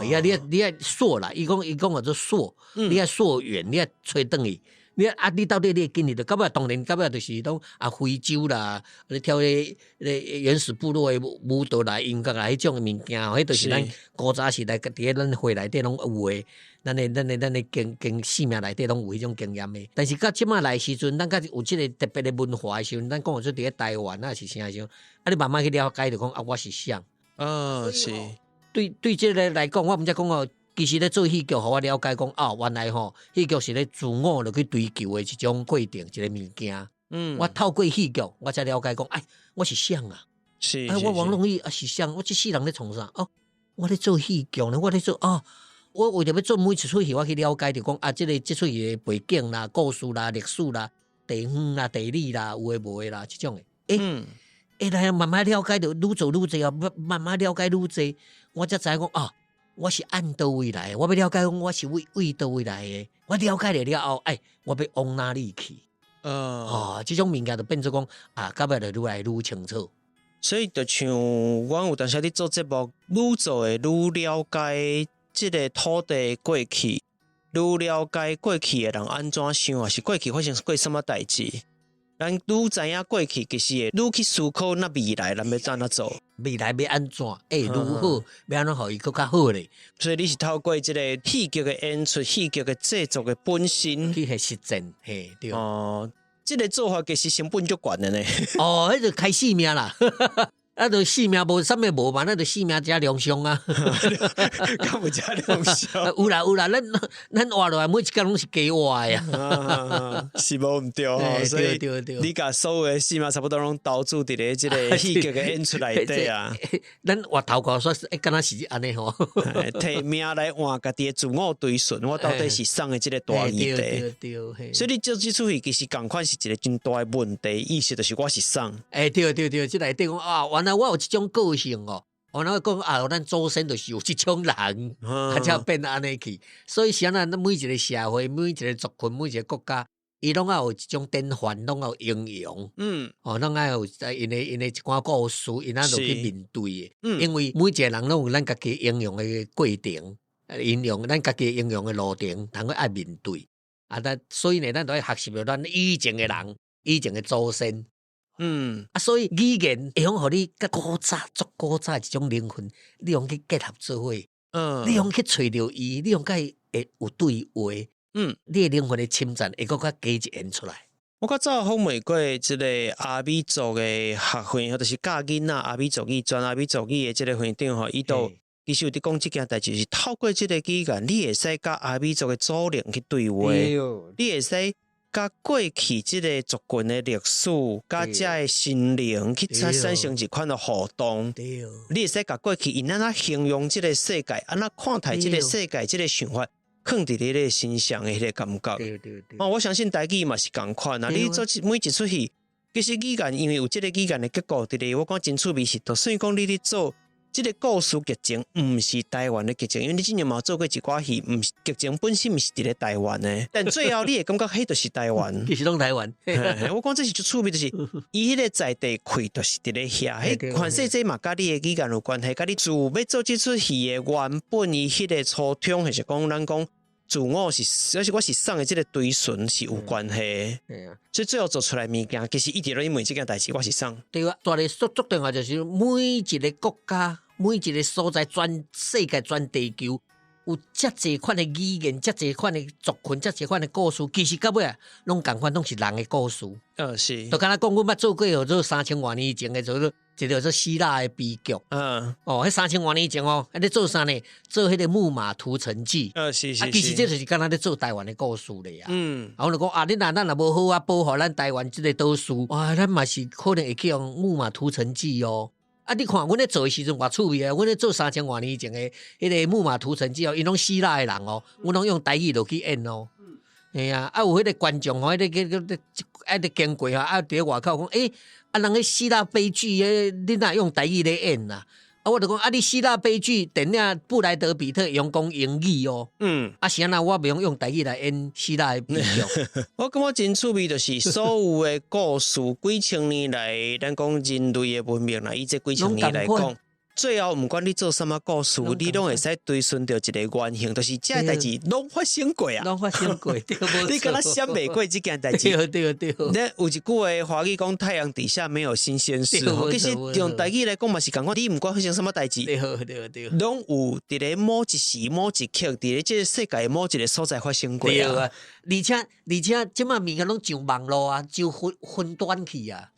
伊愛你愛溯啦，伊講叫做溯，你愛溯源，你愛揣轉去。你啊，你到底你的根佇佗？到尾當然，到尾就是講啊，非洲啦，你跳彼個原始部落的舞蹈啦、音樂啦，彼種的物件，彼就是咱古早時代佇咧咱會內底攏有的，咱的經生命內底攏有彼種經驗的。但是到這擺來時陣，咱較有這個特別的文化的時陣，咱講說佇咧台灣啊是啥時陣，啊，你慢慢去了解就講啊，我是啥？
哦，是。
對這個來講，我毋才講哦。其實咧做戲劇，予我了解講，哦，原來吼戲劇是咧自我落去追求的一種過程，一個物件。我透過戲劇，我才了解講，哎，我是啥啊？哎，我王龍宇啊是啥？我這世人咧創啥？哦，我咧做戲劇呢，我咧做哦，我為著欲做每一齣戲，我去了解著講啊，這個這齣戲的背景啦、故事啦、歷史啦、地方啦、地理啦，有的無的啦，這種的。欸，欸，來慢慢了解著，愈做愈濟啊，慢慢了解愈濟，我才知影講啊。我是按佗位來的，我欲了解講我是為佗位來的。我了解了了後，哎，我欲往哪裡去？哦，這種物件就變做講啊，到尾就愈來愈清楚。
所以就像阮有當時佇做節目，愈做會愈了解這個土地過去，愈了解過去的人按怎想，抑是過去發生過啥物代誌。咱愈知影過去，其實會愈去思考那未來咱欲按怎做，
未來欲按怎，欸，愈好，欲按怎予伊閣較好咧。
所以你是透過這個戲劇的演出、戲劇的製作的本身
去實踐，嘿，對。
哦，這個做法其實成本足懸的呢。
哦，彼就開性命啦。啊，就性命無啥物無嘛，咱就性命加療傷啊。
敢有遮療傷？
有啦有啦，咱活落來每一工攏是加活的
啊。是無毋對吼，所以你共所有的性命差不多攏投注佇咧這個戲劇的演出內底啊。
咱活頭看說，欸，敢若是按呢吼。
提命來換家己的自我追尋，我到底是啥的這個大議題。
對。
所以你做這齣戲其實仝款是一個真大的問題意識，就是我是啥。
欸，對對對，這內底講啊，原來我有這種個性哦，原來講啊，咱祖先就是有這種人，啊，才變按呢去。所以啥咱每一個社會、每一個族群、每一個國家，伊攏愛有這種典範，攏愛有英雄。哦，攏愛有𪜶的一寡故事，𪜶仔就去面對的。因為每一個人攏有咱家己英雄的過程，英雄咱家己英雄的路程，通去愛面對。啊，咱所以呢，咱都愛學習著咱以前的人，以前的祖先。啊，所以語言會用予你佮古早、足古早的一種靈魂，你用去結合做伙，你用去揣著伊，你用佮伊會有對話，你的靈魂的深層會閣較加一層出來。
我較早訪問過這個阿美族的學會，或者是教囡仔阿美族語、全阿美族語的這個會長吼，伊都其實有佇講這件代誌，是透過這个語言，你會使佮阿美族的祖靈去對話，你會使佮過去這个族群的歷史，佮遮的神靈去產生一款的互動。你會使共過去𪜶按怎形容這个世界，按怎看待這个世界，這个想法，囥佇你的身上的彼个感覺。哦，我相信台語嘛是仝款啊！你做每一齣戲，其實語言因為有這个語言的結構佇咧，我感覺真趣味是，就算講你咧做這个故事劇情，毋是台灣的劇情，因為你之前嘛做過一寡戲，毋是劇情本身毋是佇咧台灣的，但最後你會感覺彼就是台灣。
其實攏台灣。
我講這是足趣味，就是伊彼个在地氣就是佇咧遐，彼凡勢這嘛佮你的語言有關係，佮你自欲做這齣戲的原本伊彼个初衷，還是講咱講自我是，而是我是啥的這个追尋是有關係。所以最後做出來物件，其實一直攏因為這件代誌，我是啥。
對啊，大咧足足重要就是每一个國家、每一个所在、全世界、全地球，有遮濟款的語言、遮濟款的族群、遮濟款的故事，其實到尾啊，攏仝款，攏是人的故事。就敢若講，阮捌做過，做三千外年前的，做做一个做希臘的悲劇。哦，彼三千外年前哦，啊，咧做啥呢？做彼个木馬屠城記。啊，其實這就是敢若咧做台灣的故事咧啊。啊，我就講啊，你若咱若無好好保護咱台灣這个島嶼，哇，咱嘛是可能會去予木馬屠城記哦。啊！你看，阮咧做的時陣偌趣味啊！阮咧做三千外年前的彼个木馬屠城記哦，𪜶攏希臘的人哦，阮攏用台語落去演哦。嘿啊，啊有彼个觀眾吼，彼个叫叫啊咧經過吼，啊佇咧外口講，欸，啊人彼希臘悲劇，彼你哪用台語咧演啊？啊，我就講啊，你希臘悲劇電影布萊德彼特用講英語哦。啊是按怎我袂用用台語來演希臘的悲劇？
我感覺真趣味，就是所有的故事幾千年來，咱講人類的文明啦，以這幾千年來講，最後毋管你做啥物故事，你攏會使追尋著一个原型，就是這个代誌攏發生過啊，
攏發生過，對無？
你敢若閃袂過這件代誌？
對對對。
那有一句話華語講太陽底下沒有新鮮事，其實用台語來講嘛是仝款，你毋管發生啥物代誌，攏有佇咧某一時某一刻，佇咧這个世界某一个所在發生過啊。
對啊，而且而且這馬物件攏上網路啊，就雲雲端去啊，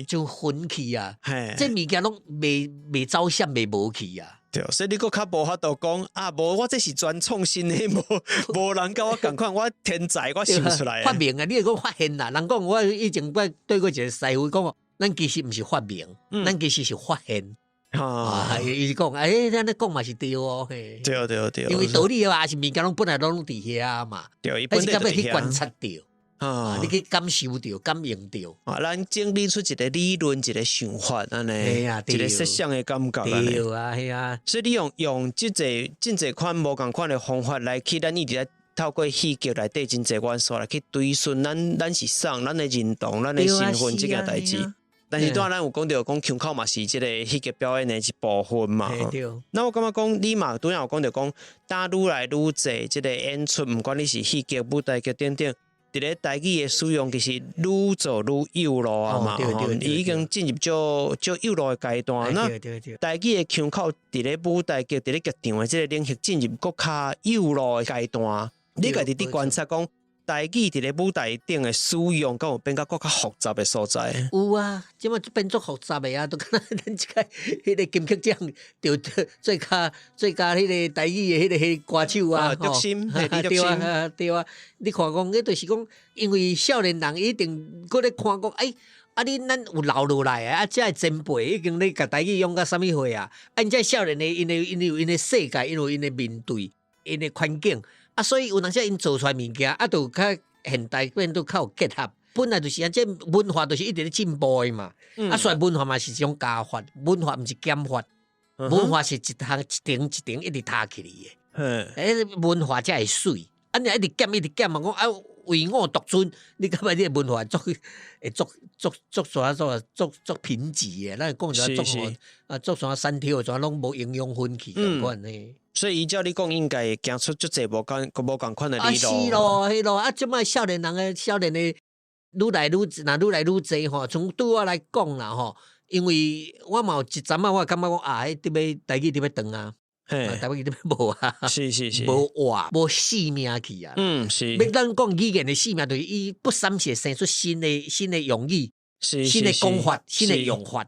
就雲去啊，這物件攏袂袂走閃，袂無去啊。
對，所以你閣較無法度講啊，無我這是全創新的，無無人佮我仝款，我天才，我想出來。
發明啊，你會講發現啦？人講我以前我對過一個師傅講，咱其實毋是發明，咱其實是發現。啊，伊是講，欸，按呢講嘛是對哦，嘿。
對對對。
因為道理啊，是物件攏本來攏佇遐嘛，
對，
但是到尾去觀察著。啊！你去感受著、感應著。
啊，咱整理出一个理論、一个想法，按呢，一个設想的感覺，
對啊，係啊。
所以你用用這濟真濟款無仝款的方法來去，咱一直咧透過戲劇內底真濟元素來去追尋咱咱是啥，咱的認同、咱的身份這件代誌。但是拄仔咱有講著講腔口嘛是這个戲劇表演的一部分嘛。那我感覺講你嘛拄仔有講著講，當愈來愈濟這个演出，毋管你是戲劇、舞台劇等等。佇咧台語的使用，其實愈做愈幼路啊嘛，已經進入足足幼路的階段。那台語的腔口佇咧舞台劇、佇咧劇場的這个領域進入閣較幼路的階段。你家己佇觀察講，台語佇咧舞台頂的使用，敢有變甲閣較複雜的所在？
有啊，這馬變足複雜的啊，都敢若咱這个彼个金曲獎著最佳最佳彼个台語的彼个彼个歌手啊，
竹心，
對啊，對啊，你看講，彼就是講，因為少年人一定閣咧看講，欸，啊你咱有留落來啊，啊這个前輩已經咧共台語用到啥物歲啊？啊，𪜶這少年的，𪜶的𪜶有𪜶的世界，𪜶有𪜶的面對，𪜶的環境。啊，所以有當時𪜶做出來物件，啊，就較現代變做較有結合。本來就是按這文化，就是一直咧進步的嘛。啊，所以文化嘛是一種加法，文化毋是減法，文化是一項一層一層一直塌起來的。欸，文化才會媠。啊，你一直減一直減嘛，講啊，唯我獨尊，你感覺你的文化足會足足足啥做足足貧瘠的，咱講就足啊，足啥山挑，怎攏無營養分去仝款呢？
所以依照你講，應該會行出足濟無仝無仝款的
理路。啊是咯，彼咯，啊，這擺少年人的少年的愈來愈若愈來愈濟吼，從對我來講啦吼，因為我嘛有一陣仔，我感覺講啊，彼佇欲台語佇欲斷啊，台語佇欲無啊，無活無生命去啊。欲咱講語言的生命，就是伊不三時生出新的新的用語，新的講法，新的用法。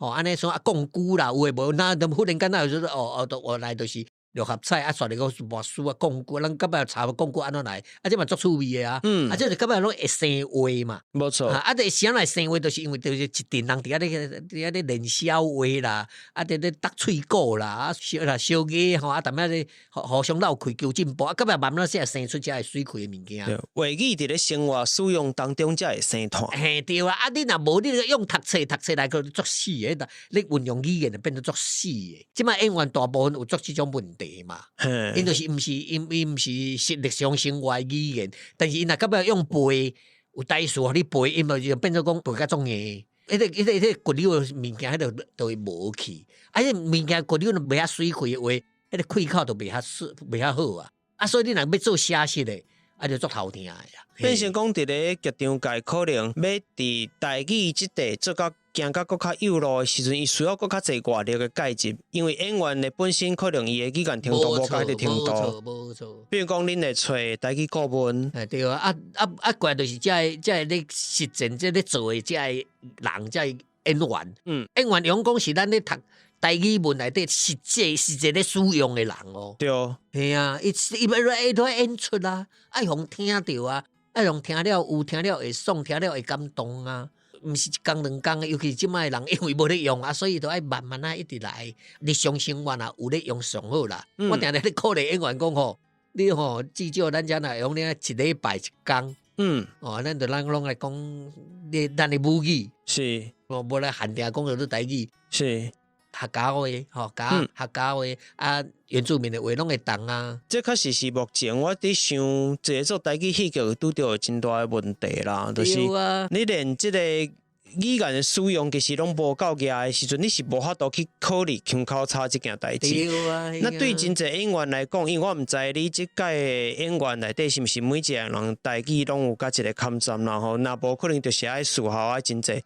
吼，按呢說啊，摃龜啦，有的無，那忽然間那有說哦哦，我來就是六合彩啊，煞來個魔術啊，摃龜，咱感覺查摃龜按怎來？啊，這嘛足趣味的啊，啊，這就感覺攏會生話嘛，
無錯。
啊，這啥來生話，就是因為就是一陣人佇遐咧佇遐咧練痟話啦，啊，佇咧搭喙鼓啦，啊，相啦相語吼，啊，踮遐咧互互相鬥氣求進步，啊，到尾慢慢先會生出這个媠氣的物件。
對，話語佇咧生活使用當中才會生湠。
嘿，對啊，啊，你若無你用讀冊讀冊來閣足死的，你運用語言就變做足死的。這擺演員大部分有足這種問題嘛，𪜶就是毋是𪜶𪜶毋是實日常生活語言，但是𪜶若到尾用背有台詞予你背，𪜶就變做講背較足硬。彼個彼個彼個骨溜的物件，彼個就會無去。啊，彼物件骨溜袂遐媠氣的話，彼個氣口就袂遐媠，袂遐好啊。啊，所以你若欲做寫實的，啊，就足頭疼的啊。
變成講佇咧劇場界，可能欲佇台語這塊做甲行甲閣較幼路的時陣，伊需要閣較濟外力的介入，因為演員的本身可能伊的語言程度無到彼個程度。
無錯。
比如講，恁會揣台語顧問。
哎，對啊，啊啊啊，過來就是這个這个咧實踐，這咧做的這个人，這個演員。演員用講是咱咧讀台語文內底實際實際咧使用的人哦。
對。
嘿啊，伊伊欲愛演出啊，愛予聽著啊，愛予聽了有聽了會爽，聽了會感動啊。毋是一工兩工的，尤其是這擺的人，因為無咧用啊，所以都愛慢慢仔一直來。日常生活若有咧用上好啦。我定定咧鼓勵演員講吼，你吼至少咱遮若用咧一禮拜一工。哦，咱就咱攏來講，你咱的母語。無無來限定講著台語。客家話吼，客家話啊，原住民的話攏會當啊。
這確實是目前我佇想，這個做台語戲劇拄著真大的問題啦，就是你連這個語言的使用其實攏無夠額的時陣，你是無法度去考慮腔口差這件代誌。那對真濟演員來講，因為我毋知你這屆的演員內底是毋是每一個人台語攏有佮一個坎站啦吼，若無可能就是愛事後愛真濟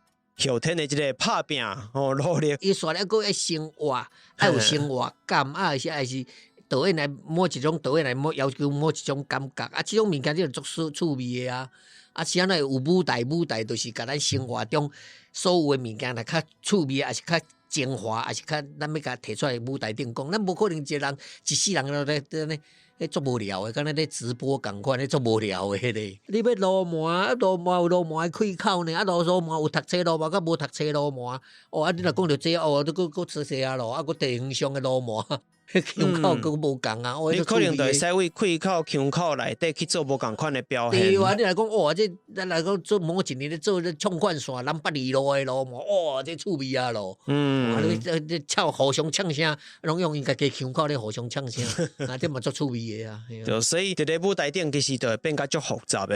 後天的這個拍拚吼努力。
伊煞了閣愛生活，愛有生活感，啊，是愛是導演來某一種導演來某要求某一種感覺，啊，這種物件就足趣趣味的啊。啊，是按怎有舞台，舞台就是共咱生活中所有的物件，若較趣味，抑是較精華，抑是較咱欲共提出來舞台頂講，咱無可能一個人一世人都咧咧咧，彼足無聊的，敢若咧直播仝款，彼足無聊的彼個。你欲鱸鰻，鱸鰻有鱸鰻的氣口呢，啊，鱸鰻有讀冊鱸鰻，佮無讀冊鱸鰻。哦，啊，你若講著這哦，你閣閣說說啊咯，啊，閣地方上的鱸鰻。腔口閣無仝啊！
你可能就會使為氣口、腔口內底去做無仝款的表現。
對啊，你若講哇，這咱來講做某一年咧做咧創款線南北二路的鱸鰻，哇，這趣味啊咯！你這這唱互相唱聲，攏用𪜶家己腔口咧互相唱聲，啊，這嘛足趣味的啊！
對，所以佇咧舞台頂其實就會變甲足複雜的。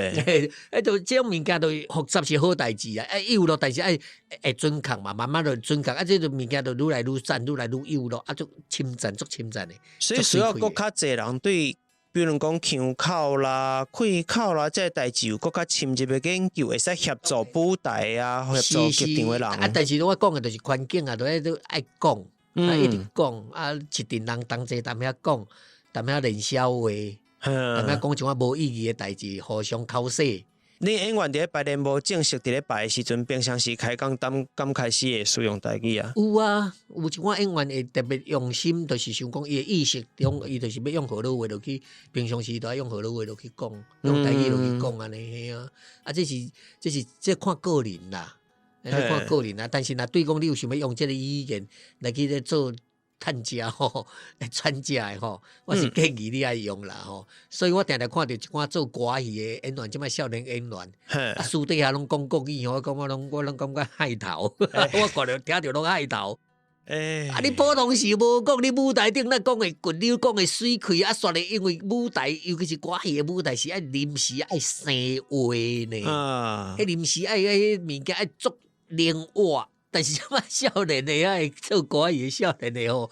欸，就這種物件就複雜是好代誌啊！欸，幼咯，但是愛會準確嘛，慢慢就準確。啊，這個物件就愈來愈讚，愈來愈幼咯，啊，足深層，足深層的。
所以需要閣較濟人對，比如講腔口啦、氣口啦，這個代誌有閣較深入的研究，會使協助舞台啊，協助劇場的人。
啊，但是我講的就是環境啊，都愛都愛講，啊，一直講，啊，一陣人同齊踮遐講，踮遐練痟話，踮遐講一寡無意義的代誌，互相口舌。
恁演員佇咧排練無正式佇咧排的時陣，平常時開講，敢敢開始會使用台語啊？
有啊，有一寡演員會特別用心，就是想講伊的意識中，伊就是欲用河洛話落去，平常時都愛用河洛話落去講，用台語落去講按呢嘿啊。啊，這是這是這看個人啦，這看個人啦。但是若對講你有想欲用這个語言來去咧做趁食吼，賺食的吼，我是建議你愛用啦吼。所以我定定看著一寡做歌戲的演員，這擺少年演員，啊私底下攏講國語吼，我感覺攏我攏感覺害頭，我看著聽著攏害頭。啊！你普通時無講，你舞台頂若講會骨溜，講會媠氣，啊，煞咧因為舞台，尤其是歌戲的舞台是愛臨時愛生話呢，彼臨時愛愛物件愛足靈活。但是這擺少年的愛做歌戲的少年的吼，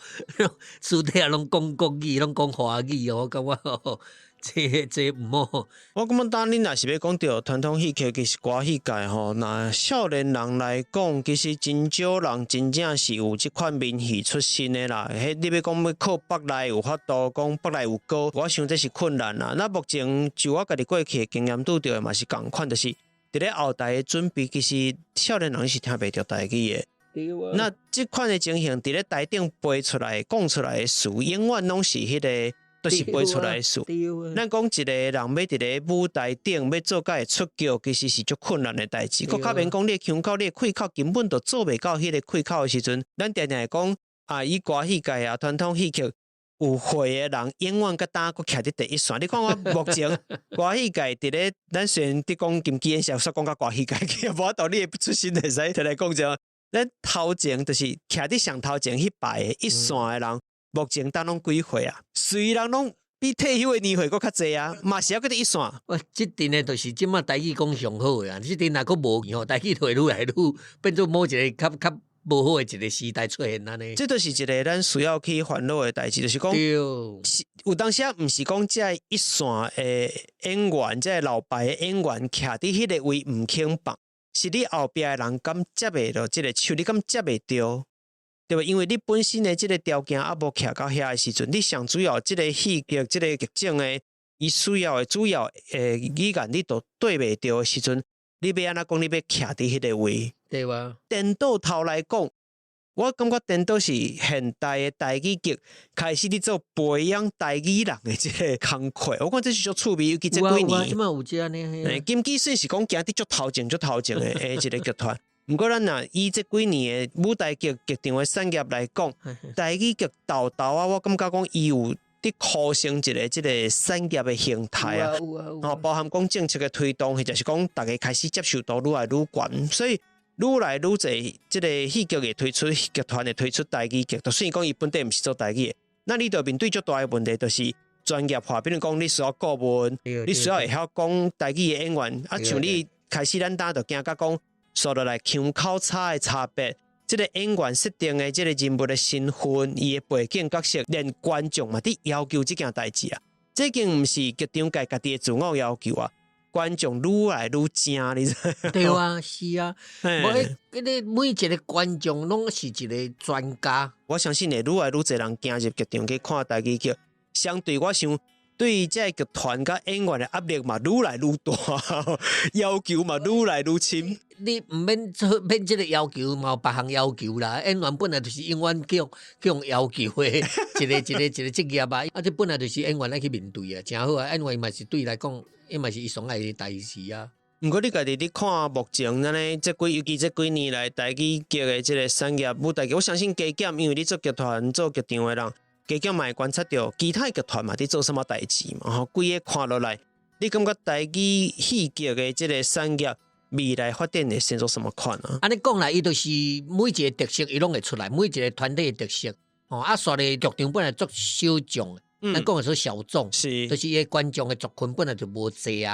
私底下攏講國語，攏講華語哦，我感覺吼，這這毋好。
我感覺當恁若是欲講著傳統戲曲，其實歌戲界吼，若少年人來講，其實真少人真正是有這款民戲出身的啦。彼你欲講欲靠北內有法度，講北內有歌，我想這是困難啦。那目前就我家己過去的經驗拄著的嘛是仝款，就是佇咧後台的準備，其實少年人是聽袂著台語的。
對啊。
那這款的情形，佇咧台頂背出來、講出來的詞，永遠攏是彼個，都是背出來的詞。咱講一個人欲佇咧舞台頂欲做甲會出腳，其實是足困難的代誌。閣較免講你的腔口、你的氣口根本就做袂到彼個氣口的時陣，咱定定會講啊，以歌戲界啊，傳統戲曲有慧的人，永遠閣當閣徛佇第一線。你看我目前歌戲界佇咧，咱雖然佇講金枝演社，煞講到歌戲界去，無法度你的出身會使摕來講者。咱頭前就是徛佇上頭前彼排的一線的人，目前當攏幾歲啊？雖然攏比退休的年歲閣較濟啊，嘛是猶閣佇一線。
哇，這陣的就是這馬台語講上好的啊！這陣若閣無吼，台語就會愈來愈變做某一个較較無好的一个時代出現按呢。
這就是一个咱需要去煩惱的代誌，就是講，有當時啊，毋是講這一線的演員，這老牌的演員徛佇彼个位毋肯放，是你後壁的人敢接會落這个手，你敢接會著？對無？因為你本身的這个條件猶無徛到遐的時陣，你上主要這个戲劇、這个劇種的，伊需要的主要的語言，你都對袂著的時陣，你欲按怎講？你欲徛佇彼个位？
對啊。
顛倒頭來講，我感覺顛倒是現代的台語劇開始佇做培養台語人的這个工課，我感覺這是足趣味，尤其這幾年。
這馬有這按呢。
金枝算是講行佇足頭前、足頭前的的一个劇團。毋過咱若以這幾年的舞台劇劇場的產業來講，台語劇豆豆啊，我感覺講伊有佇構成一个這个產業的形態啊，吼，包含講政策的推動，或者是講大家開始接受度愈來愈懸，所以愈來愈濟這个戲劇會推出，劇團會推出台語劇，就算講伊本底毋是做台語的，那你就面對足大的問題，就是專業化，比如講你需要顧問，你需要會曉講台語的演員，啊，像你開始咱呾就驚甲講，煞落來腔口差的差別，這个演員設定的這个人物的身份，伊的背景角色，連觀眾嘛佇要求這件代誌啊，這已經毋是劇場界家己的自我要求啊，觀眾愈來愈精，你知？
對啊，是啊，無彼彼个每一个觀眾攏是一个專家。
我相信會愈來愈濟人行入劇場去看台語劇，相對我想，對這个劇團佮演員的壓力嘛愈來愈大，要求嘛愈來愈深。
你毋免做免這个要求，嘛有別項要求啦。演員本來就是永遠去予要求的一个一个一个職業啊。啊，這本來就是演員愛去面對啊，誠好啊。演員嘛是對伊來講，伊嘛是伊上愛的代誌啊。
毋過你家己咧看目前按呢，這幾尤其這幾年來台語劇的這个產業舞台劇，我相信加減，因為你做劇團做劇場的人，加減嘛會觀察著其他劇團嘛佇做啥物代誌嘛吼。規个看落來，你感覺台語戲劇的這个產業未來發展會生做啥物款啊？
按呢講來，伊就是每一个特色，伊攏會出來，每一个團體的特色。吼，啊，煞咧劇場本來足小眾，咱講的說小眾，就是伊的觀眾的族群本來就無濟啊。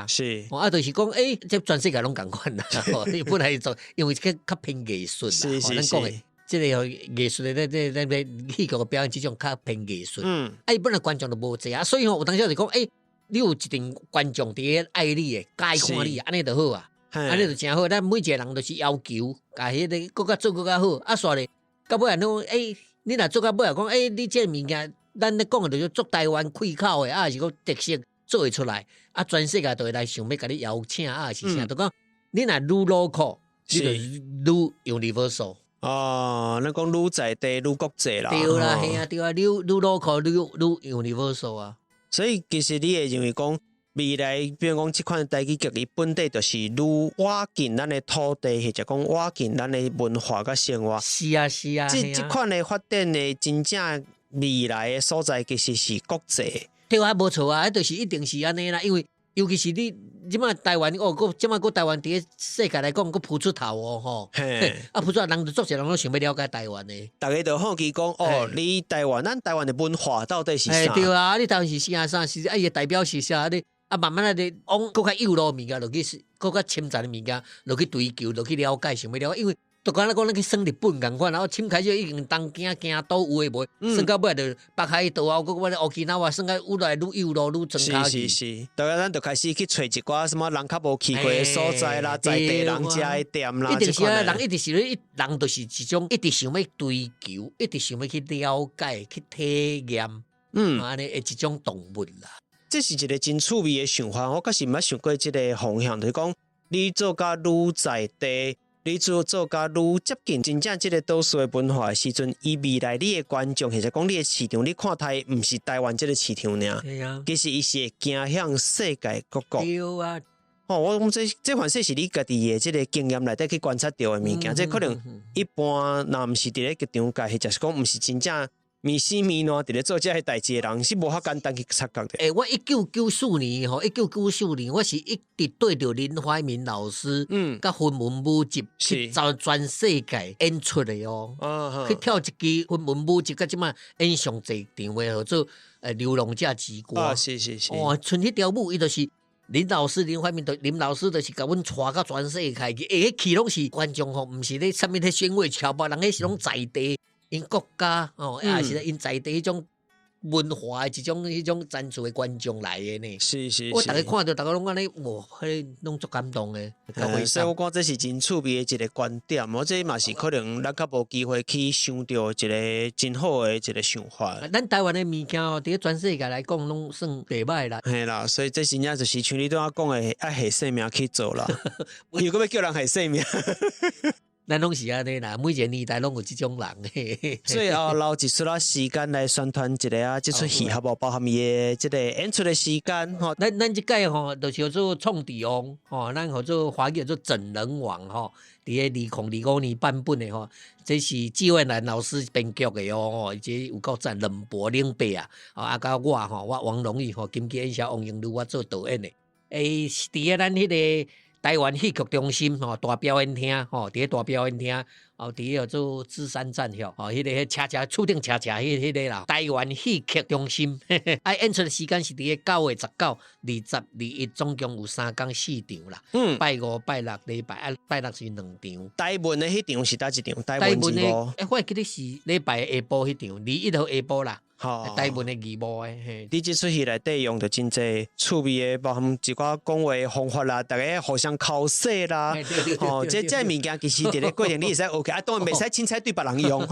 啊，就是講，欸，這全世界攏仝款啦。伊本來做，因為較較偏藝術啦。咱講的這个藝術的、這、這、這戲劇的表演這種較偏藝術。啊，伊本來觀眾就無濟啊，所以吼有當時就講，欸，你有一陣觀眾佇咧愛你的、佮意看你的，按呢就好啊。按呢就誠好。咱每一个人都是要求，共彼个閣較做閣較好。啊，煞咧到尾啊，攏欸，你若做到尾啊，講欸，你這个物件，咱咧講的就是足台灣氣口的，啊，是講特色做會出來，啊，全世界都會來想欲共你邀請，啊，是啥？就講你若愈 local，你就愈 universal。
哦，咱講愈在地愈國際啦。
對啦，嘿啊，對啊，愈愈 local 愈愈 universal 啊。
所以其實你會認為講未來，比如講這款台語劇，伊本底就是愈倚近咱的土地，或者講倚近咱的文化佮生活。
是啊，是啊。
這這款的發展的真正未來的所在，其實是國際。
對啊，無錯啊，彼就是一定是按呢啦，因為尤其是你這馬台灣哦，閣這馬閣台灣佇咧世界來講，閣浮出頭哦，吼。啊，浮出頭，人就足濟人攏想欲了解台灣的。
逐家就好奇講，哦，你台灣，咱台灣的文化到底是啥？
對啊，你台灣是啥啥？是啊，伊的代表是啥？你啊，慢慢仔咧往閣較幼路物件落去，閣較深層的物件落去追求，落去了解，想欲了解，因為就敢若講咱去耍日本仝款，然後凊彩就已經東京、京都有的無，耍到尾就北海道啊，閣我沖繩啊，耍到愈來愈幼路愈莊跤
去。是是是，大家咱就開始去揣一寡啥物人較無去過的所在啦，在地人食的店啦，
一定是啊，人一直是咧，人就是一種一直想欲追求，一直想欲去了解、去體驗，按呢的一種動物啦。
這是一個真趣味的想法，我確實毋捌想過這个方向，就是講你做甲愈在地。你做做甲愈接近真正這个島嶼的文化的時陣，伊未來你的觀眾，或者講你的市場，你看待毋是台灣這个市場爾，其實伊是會走向世界各國。
對啊。
哦，我講這這凡說是你家己的這个經驗內底去觀察著的物件，這可能一般若毋是佇咧劇場界，或者是講毋是真正面死面爛佇咧做這个代誌的人，是無遐簡單去察覺的。
欸，我1994年吼，1994年我是一直對著林懷民老師，佮雲門舞集去走全世界演出的哦，去跳一支雲門舞集，佮這擺演上濟場的，叫做《流浪者之歌》。
啊，是是是。
哦，賰彼條舞，伊就是林老師林懷民，林老師就是共阮帶到全世界去。欸，彼去攏是觀眾吼，毋是咧啥物咧選位僑胞，人彼是攏在地。𪜶國家吼，也是𪜶在地彼種文化的一種彼種贊助的觀眾來的呢。
是是是。
我逐家看著，逐家攏按呢，哇，彼攏足感動的。
所以我感覺這是真趣味的一个觀點，我這嘛是可能咱較無機會去想著一个真好的一个想法。
咱台灣的物件哦，佇咧全世界來講，攏算袂䆀啦。
嘿啦，所以這真正就是像你拄仔講的，愛下性命去做啦。又閣欲叫人下性命。
咱攏是按呢啦，每一个年代攏有這種人。
最後留一撮仔時間來宣傳一下啊，這齣戲好無？包含伊的這个演出的時間吼。
咱咱這屆吼，就是叫做創治王吼，咱叫做華語叫做整人王吼。佇咧2025年版本的吼，這是紀萬蘭老師編劇的哦，吼，這有夠讚，冷博冷伯啊，啊，佮我吼，我王榮裕吼，金曲演社王英如我做導演的。欸，佇咧咱彼个台灣戲曲中心吼，大表演廳吼，佇咧大表演廳，哦，佇咧叫做芝山站吼，哦，彼个彼車車厝頂車車彼彼个啦，台灣戲曲中心，啊，演出的時間是佇咧9月19、20、21，總共有3工4場啦。拜五、拜六、禮拜啊，拜六是2場。
台文的彼場是佗一場？台文字幕。
欸，我會記得是禮拜下晡彼場，21號下晡啦。台文的字幕的，嘿。
你這齣戲內底用著真濟趣味的，包含一寡講話方法啦，逐家互相口舌啦，吼，這這物件其實佇咧過程你會使學起，啊，當然袂使凊彩對別人用，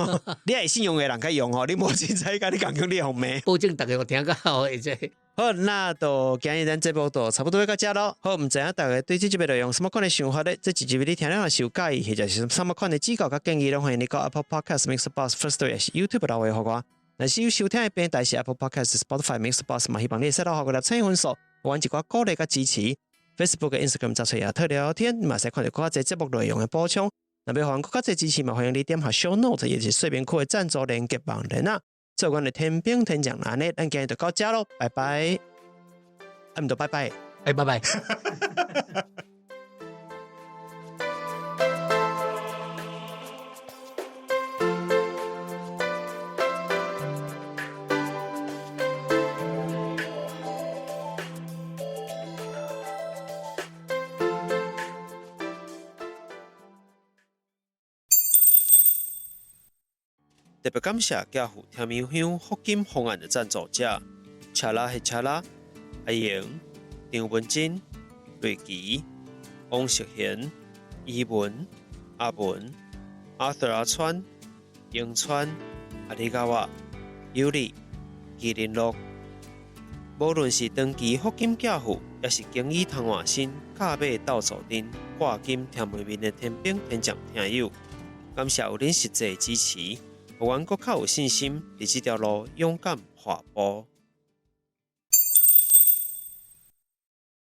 你愛信用的人較用吼，你無凊彩共你共講你予罵。
保證逐家有聽到會這。
好，那就今日咱節目就差不多到這咯。好，毋知影大家對這集內容有啥物款的想法咧？這一集你聽了若是有佮意，或者是啥物款的指教佮建議，攏歡迎你到 Apple Podcast、MixerBox、Firstory 抑是 YouTube 留言予我。若是有收聽的平台是 Apple Podcast、Spotify、MixerBox，嘛希望你會使留下個粒星分數，予阮一寡鼓勵佮支持。Facebook、Instagram 找找亞特聊聊天，嘛會使看著閣較濟節目內容的補充。若欲予阮閣較濟支持，嘛歡迎你點下 Show Note，也是說明區的贊助連結網站啊。做阮的天兵天將，按呢，咱今日就到這囉，拜拜。啊，毋著拜拜，
欸，拜拜。
特別感謝寄付天母鄉福金方案的贊助者：查拉黑查拉、阿瑩、張文珍、瑞琪、王淑賢、伊文、阿文、阿德阿川、永川、阿里嘎哇、尤里、麒麟樂。無論是長期福金寄付，抑是經已通換新價碼鬥數陣掛金天門面的天兵天將聽友，感謝有恁實際支持，予阮閣較有信心佇這條路勇敢跨步。